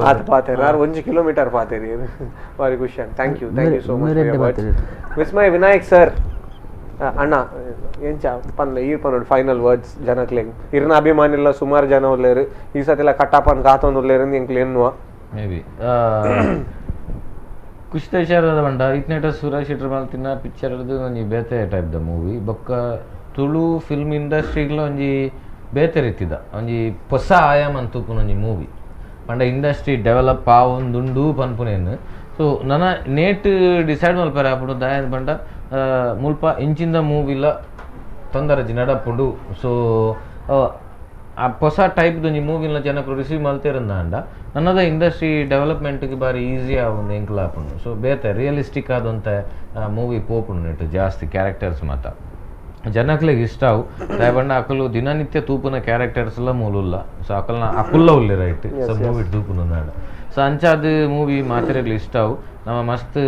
ಆತ್ ಪಾತೆರ್ ಆರ್ 1 ಕಿಲೋಮೀಟರ್ ಪಾತೆರಿ ಬಾರಿ ಖುಷಿ ಆಂಡ್ thank you thank you so much Vismaya Vinayak sir ಅಣ್ಣ ಎಂಚ ಪನ್ಲೆ ಈರ್ ಪನ್ನೋಡು ಫೈನಲ್ ವರ್ಡ್ಸ್ ಜನಕ್ಲೆಗ್ ಇರ್ನ ಅಭಿಮಾನಿಲ್ಲ ಸುಮಾರು ಜನ ಉಲ್ಲೇರು ಈ ಸತಿಲ ಕಟ್ಟಪ್ಪನ್ ಕಾತೊಂದು ಉಲ್ಲೇರು ಎಂಕ್ಲು ಎನ್ನುವ ಮೇ ಬಿ ಖುಷಿ ವಿಚಾರದ ಬಂಡ ಇತ್ನೇಟ ಸೂರಜ್ ಶೆಟ್ಟರ್ ಮಲ್ತಿನ ಪಿಕ್ಚರ್ ಒಂಜಿ ಬೇತೆ type the movie ಬೊಕ್ಕ ತುಳು ಫಿಲ್ಮ್ ಇಂಡಸ್ಟ್ರಿಗ್ಲ ಒಂಜಿ ಬೇತೆ ರೀತಿದ ಒಂಜಿ ಹೊಸ ಆಯಾಮ ತೂಪುನ ಒಂಜಿ ಮೂವಿ ಪಂಡ ಇಂಡಸ್ಟ್ರಿ ಡೆವಲಪ್ ಆವೊಂದುಂಡು ಪನ್ಪುನೇನು ಸೊ ನನ ನೇಟ್ ಡಿಸೈಡ್ ಮಲ್ಪರೆ ಆಪುಂಡು ದಾಯೆ ಪಂಡ ಮುಲ್ಪ ಇಂಚಿಂದ ಮೂವಿಲ ತೊಂದರಜಿ ನಡಪುಂಡು ಸೊ ಆ ಹೊಸ ಟೈಪ್ದೊಂಜಿ ಮೂವಿನ ಜನಕರು ರಿಸೀವ್ ಮಲ್ತಿರಂದಾಂಡ ನನ್ನದ ಇಂಡಸ್ಟ್ರಿ ಡೆವಲಪ್ಮೆಂಟ್ಗೆ ಬಾರಿ ಈಸಿ ಆವೊಂದು ಎಂಕ್ಲ ಆಪುಂಡು ಸೊ ಬೇತೆ ರಿಯಲಿಸ್ಟಿಕ್ ಆದಂತ ಮೂವಿ ಪೋಪುಂಡು ನೆಟ್ ಜಾಸ್ತಿ ಕ್ಯಾರೆಕ್ಟರ್ಸ್ ಮಾತ ಜನಕ್ಲೆಗ್ ಇಷ್ಟ ಅವು ದಯಬಣ್ಣ ಅಕಲು ದಿನನಿತ್ಯ ತೂಪುನ ಕ್ಯಾರೆಕ್ಟರ್ಸ್ ಎಲ್ಲ ಮೂಲುಲ್ಲ ಸೊ ಅಕಲ್ನ ಅಕುಲ್ಲ ಉಲ್ಲೆ right so movie ತೂಪುನ so ಅಂಚಾದ movie ಮಾತೆರೆಗ್ಲ ಇಷ್ಟ ಅವು ನಮ್ಮ ಮಸ್ತ್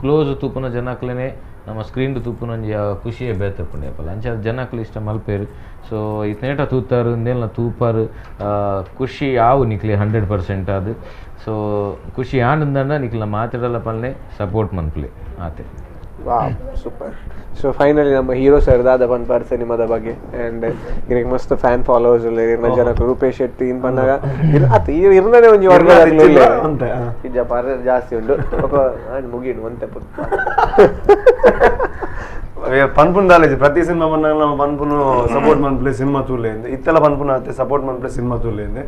ಕ್ಲೋಸ್ ತೂಪುನ ಜನಕ್ಲೇನೆ ನಮ್ಮ ಸ್ಕ್ರೀನ್ ತೂಪುನ ಒಂಜಿ ಖುಷಿಯೇ ಬೇತೆ ಪುಂಡು ಅಂಚಾದ ಜನಕ್ಲು ಇಷ್ಟ ಮಲ್ಪೇರು ಸೊ ಇತ್ನೇಟ ತೂತಾರು ಇಂದೇಲ್ನ ತೂಪಾರು ಖುಷಿ ಆವು ನಿಕ್ಲಿ 100% ಅದು ಸೊ ಖುಷಿ ಆನಂದಣ್ಣ ನಿಕ್ಲ ಮಾತಾಡಲ್ಲ ಪಲ್ಲೆ ಸಪೋರ್ಟ್ ಮನ್ಪ್ಲೆ ಆತೆ. Wow super. So finally ನಮ್ಮ ಹೀರೋ ಸರ್ ದಾದ ಪನ್ಪಾರ್ ಸಿನಿಮಾದ ಬಗ್ಗೆ ಆ್ಯಂಡ್ ಇರಕ್ಕೆ ಮಸ್ತ್ ಫ್ಯಾನ್ ಫಾಲೋವರ್ಸ್ ಉಲ್ಲೇರು ಇರ್ನ ಜನಕ್ಕೆ ರೂಪೇಶ್ ಶೆಟ್ಟಿ ಇನ್ ಪನ್ನಾಗ ಆತು ಇರ್ನೇ ಒಂಜಿ ವರ್ಗ ಇಜ್ಜ ಪಾರ ಜಾಸ್ತಿ ಉಂಡು ఒక ಮುಗಿಡು ಒಂತೆ ಪನ್ಪುನ್ ದಾಲೇಜ್ ಪ್ರತಿ ಸಿನಿಮಾ ಬಂದಾಗ ನಮ್ಮ ಪನ್ಪುನು ಸಪೋರ್ಟ್ ಮನ್ಪ್ಲೆ ಸಿನಿಮಾ ತೂಲೇಂದು ಇತ್ತೆಲ್ಲ ಪನ್ಪುನ ಆತೆ ಸಪೋರ್ಟ್ ಮನ್ಪ್ಲೆ ಸಿನಿಮಾ ತೂಲೇಂದು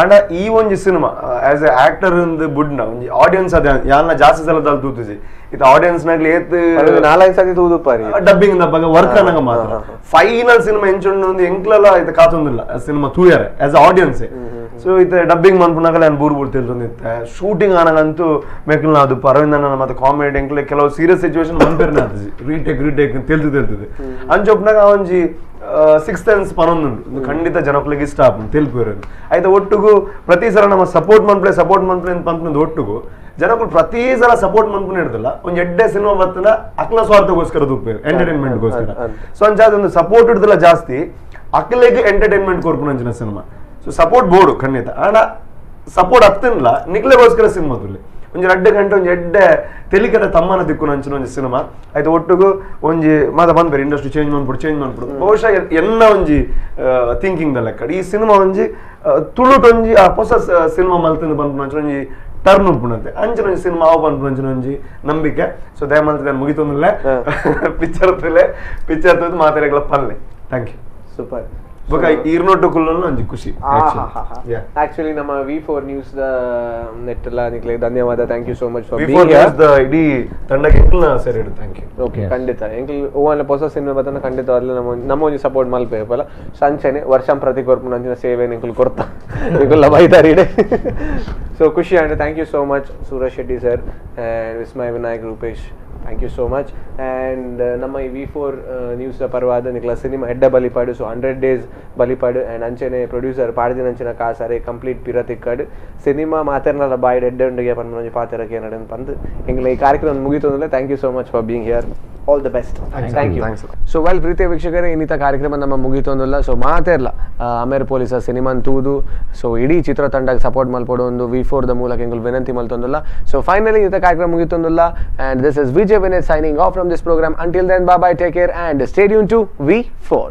ಆಂಡ ಈ ಒಂಜಿ cinema as A actor ಇಂದು ಬುಡ್ನ ಒಂಜಿ ಆಡಿಯನ್ಸ್ ಅದೇ ಯಾನ್ನ ಜಾಸ್ತಿ ಸಲ ದಾಲ್ ತೂತುಜಿ ಇದು ಆಡಿಯನ್ಸ್ ನಾಗ್ಲಿ ಏತ್ ನಾಲ್ಕು ಸತಿ ತೂದುಪಾರಿ ಡಬ್ಬಿಂಗ್ ದಬ್ಬಾಗ ವರ್ಕ್ ಅನ್ನಂಗ ಮಾತ್ರ ಫೈನಲ್ ಸಿನಿಮಾ ಎಂಚುಂಡು ಒಂದು ಎಂಕ್ಲೆಲ್ಲ ಇದು ಕಾತೊಂದಿಲ್ಲ ಸಿನಿಮಾ ತೂಯಾರೆ as audience. So ಇತ್ತೆ ಡಬ್ಬಿಂಗ್ ಮನ್ಪುನಾಗಲ ನಾನು ಬೂರ್ ಬೂರ್ ತಿಳ್ತೊಂದಿತ್ತೆ ಶೂಟಿಂಗ್ ಆನಾಗಂತೂ ಮೆಕ್ಲ್ ಅದು ಅರವಿಂದ ಅಣ್ಣ ಮತ್ತೆ ಕಾಮಿಡಿ ಎಂಕ್ಲೆ ಕೆಲವು ಸೀರಿಯಸ್ ಸಿಚುವೇಶನ್ ಮನ್ಪೇರ್ನ ಆತಜಿ ರೀಟೇಕ್ ರೀಟೇಕ್ ತೆಲ್ತು ತೆಲ್ತದೆ ಅಂಚೊಪ್ನಾಗ ಆ ಒಂಜಿ ಸಿಕ್ಸ್ ಸೆನ್ಸ್ ಪನೊಂದುಂಡು ಖಂಡಿತ ಜನಕ್ಲೆಗ್ ಇಷ್ಟ ಆಪುಂಡು ತೆಲ್ಪುವೆರ್ ಆಯ್ತು ಒಟ್ಟುಗು ಪ್ರತಿ ಸಲ ನಮ್ಮ ಸಪೋರ್ಟ್ ಮನ್ಪ್ಲೆ ಸಪೋರ್ಟ್ ಮನ್ಪ್ಲೆ ಅಂತ ಪನ್ಪುನದು ಒಟ್ಟುಗು ಜನಕ್ಕಳು ಪ್ರತಿ ಸಲ ಸಪೋರ್ಟ್ ಮನ್ಪುನ ಹಿಡ್ದಲ್ಲ ಒಂಜಿ ಎಡ್ಡೆ ಸಿನಿಮಾ ಬರ್ತದ ಅಕ್ಲ ಸ್ವಾರ್ಥಗೋಸ್ಕರ ತೂಪೇರು ಎಂಟರ್ಟೈನ್ಮೆಂಟ್ಗೋಸ್ಕರ. ಸೊ ಅಂಚಾದ ಒಂದು ಸಪೋರ್ಟ್ ಹಿಡ್ದಲ್ಲ ಜಾಸ್ತಿ ಅಕ್ಲೆಗ್ ಎಂಟರ್ಟೈನ್ಮೆಂಟ್ ಕೊರ್ಪುನ ಅಂಚಿನ cinema. So support board ಖಂಡಿತ ಆಂಡ ಸಪೋರ್ಟ್ ಅತ್ತಿನ್ಲ ನಿಕ್ಲೆಗೋಸ್ಕರ ಸಿನಿಮಾ ತುಲ್ಲೆ ಒಂಜಿ ರಡ್ಡೆ ಗಂಟೆ ಒಂಜಿ ಎಡ್ಡೆ ತೆಲಿಕದ ತಮ್ಮನ ದಿಕ್ಕುನ ಅಂಚಿನ ಒಂಜಿ ಸಿನಿಮಾ ಆಯ್ತು ಒಟ್ಟುಗು ಒಂಜಿ ಮಾತ ಬಂದ್ಬೇರೆ ಇಂಡಸ್ಟ್ರಿ ಚೇಂಜ್ ಮಾಡ್ಬಿಡು ಚೇಂಜ್ ಮಾಡ್ಬಿಡು ಬಹುಶಃ ಎನ್ನ ಒಂಜಿ ಥಿಂಕಿಂಗ್ ದ ಲೆಕ್ಕ ಈ ಸಿನಿಮಾ ಒಂಜಿ ತುಳುಟೊಂಜಿ ಆ ಹೊಸ ಸಿನಿಮಾ ಮಲ್ತಂದು ಬಂದ್ಪುನ ಅಂಚಿನ ಒಂಜಿ ಟರ್ನ್ ಉಪ್ಪುನಂತೆ ಅಂಚಿನ ಒಂಜಿ ಸಿನಿಮಾ ಅವು ಬಂದ್ಪುನ ಅಂಚಿನ ಒಂಜಿ ನಂಬಿಕೆ. ಸೊ ದಯಮಲ್ತ ಮುಗಿತೊಂದಿಲ್ಲ ಪಿಕ್ಚರ್ ತುಲೆ ಪಿಕ್ಚರ್ ತುದು ಮಾತಾಡಗಳ ಪಲ್ಲೆ. Thank you. Super. ಬೊಕ ಈರ್ನೊಟ್ಟು ಕುಲ್ಲನ್ನು ಒಂಜಿ ಖುಷಿ ಆಕ್ಚುಲಿ ನಮ್ಮ V4 news the net ಎಲ್ಲ ನಿಕ್ಲೆ ಧನ್ಯವಾದ. Thank you so much for being here. V4 news the ಇಡೀ ತಂಡಕ್ಕೆ ಎಂಕ್ಲ ಸರಿ ಇಡು. Thank you. Okay ಖಂಡಿತ ಎಂಕ್ಲ ಓವನ್ನ ಹೊಸ ಸಿನಿಮಾ ಬತ್ತನ ಖಂಡಿತ ಅಲ್ಲ ನಮ್ಮ ನಮ್ಮ ಒಂಜಿ ಸಪೋರ್ಟ್ ಮಲ್ಪೇಪಲ್ಲ ಸಂಚನೆ ವರ್ಷಂ ಪ್ರತಿ ಕೊರ್ಪುನ ಅಂಚಿನ ಸೇವೆ ನಿಕ್ಲು ಕೊರ್ತ ನಿಕುಲ್ಲ ಬೈತಾರಿ ಇಡೆ. ಸೊ ಖುಷಿ and thank you so much Suraj Shetty sir and Vismaya Vinayak Rupesh. Thank you so much. And ನಮ್ಮ ಈ V4 news ಪರವಾದ ನಿಕ್ಲ cinema ಎಡ್ಡ ಬಲಿಪಾಡು. So 100 days ಬಲಿಪಾಡು and ಅಂಚನೆ ಪ್ರೊಡ್ಯೂಸರ್ ಪಾಡ್ದಿನ ಅಂಚಿನ ಕಾಸಾರೆ ಕಂಪ್ಲೀಟ್ ಪಿರ ತಿಕ್ಕಾಡು ಸಿನಿಮಾ ಮಾತೆರ್ನಲ್ಲ ಬಾಯ್ಡ್ ಎಡ್ಡೆ ಉಂಡಿಗೆ ಪನ್ಪುನ ಒಂಜಿ ಪಾತೆರಕ್ಕೆ ನಡನ್ ಪಂದ್ ಎಂಕ್ಲ ಈ ಕಾರ್ಯಕ್ರಮ ಮುಗಿತೊಂದಿಲ್ಲ. Thank you so much for being here. All the best. Thank you. So well ಪ್ರೀತಿಯ ವೀಕ್ಷಕರೇ ಇನ್ನಿತ ಕಾರ್ಯಕ್ರಮ ನಮ್ಮ ಮುಗಿತೊಂದಿಲ್ಲ. ಸೊ ಮಾತೆರ್ಲ ಅಮೇರ್ ಪೊಲೀಸ ಸಿನಿಮಾನ್ ತೂದು ಸೊ ಇಡೀ ಚಿತ್ರತಂಡಕ್ಕೆ ಸಪೋರ್ಟ್ ಮಲ್ಪೊಡು ಒಂದು V4 the ಮೂಲಕ ಎಂಕುಲು ವಿನಂತಿ ಮಲ್ತೊಂದಿಲ್ಲ. ಸೊ ಫೈನಲಿ ಇತ ಕಾರ್ಯಕ್ರಮ ಮುಗಿತೊಂದಿಲ್ಲ and this is Vijay Vinay signing off from this program. Until then, bye bye, take care and stay tuned to V4.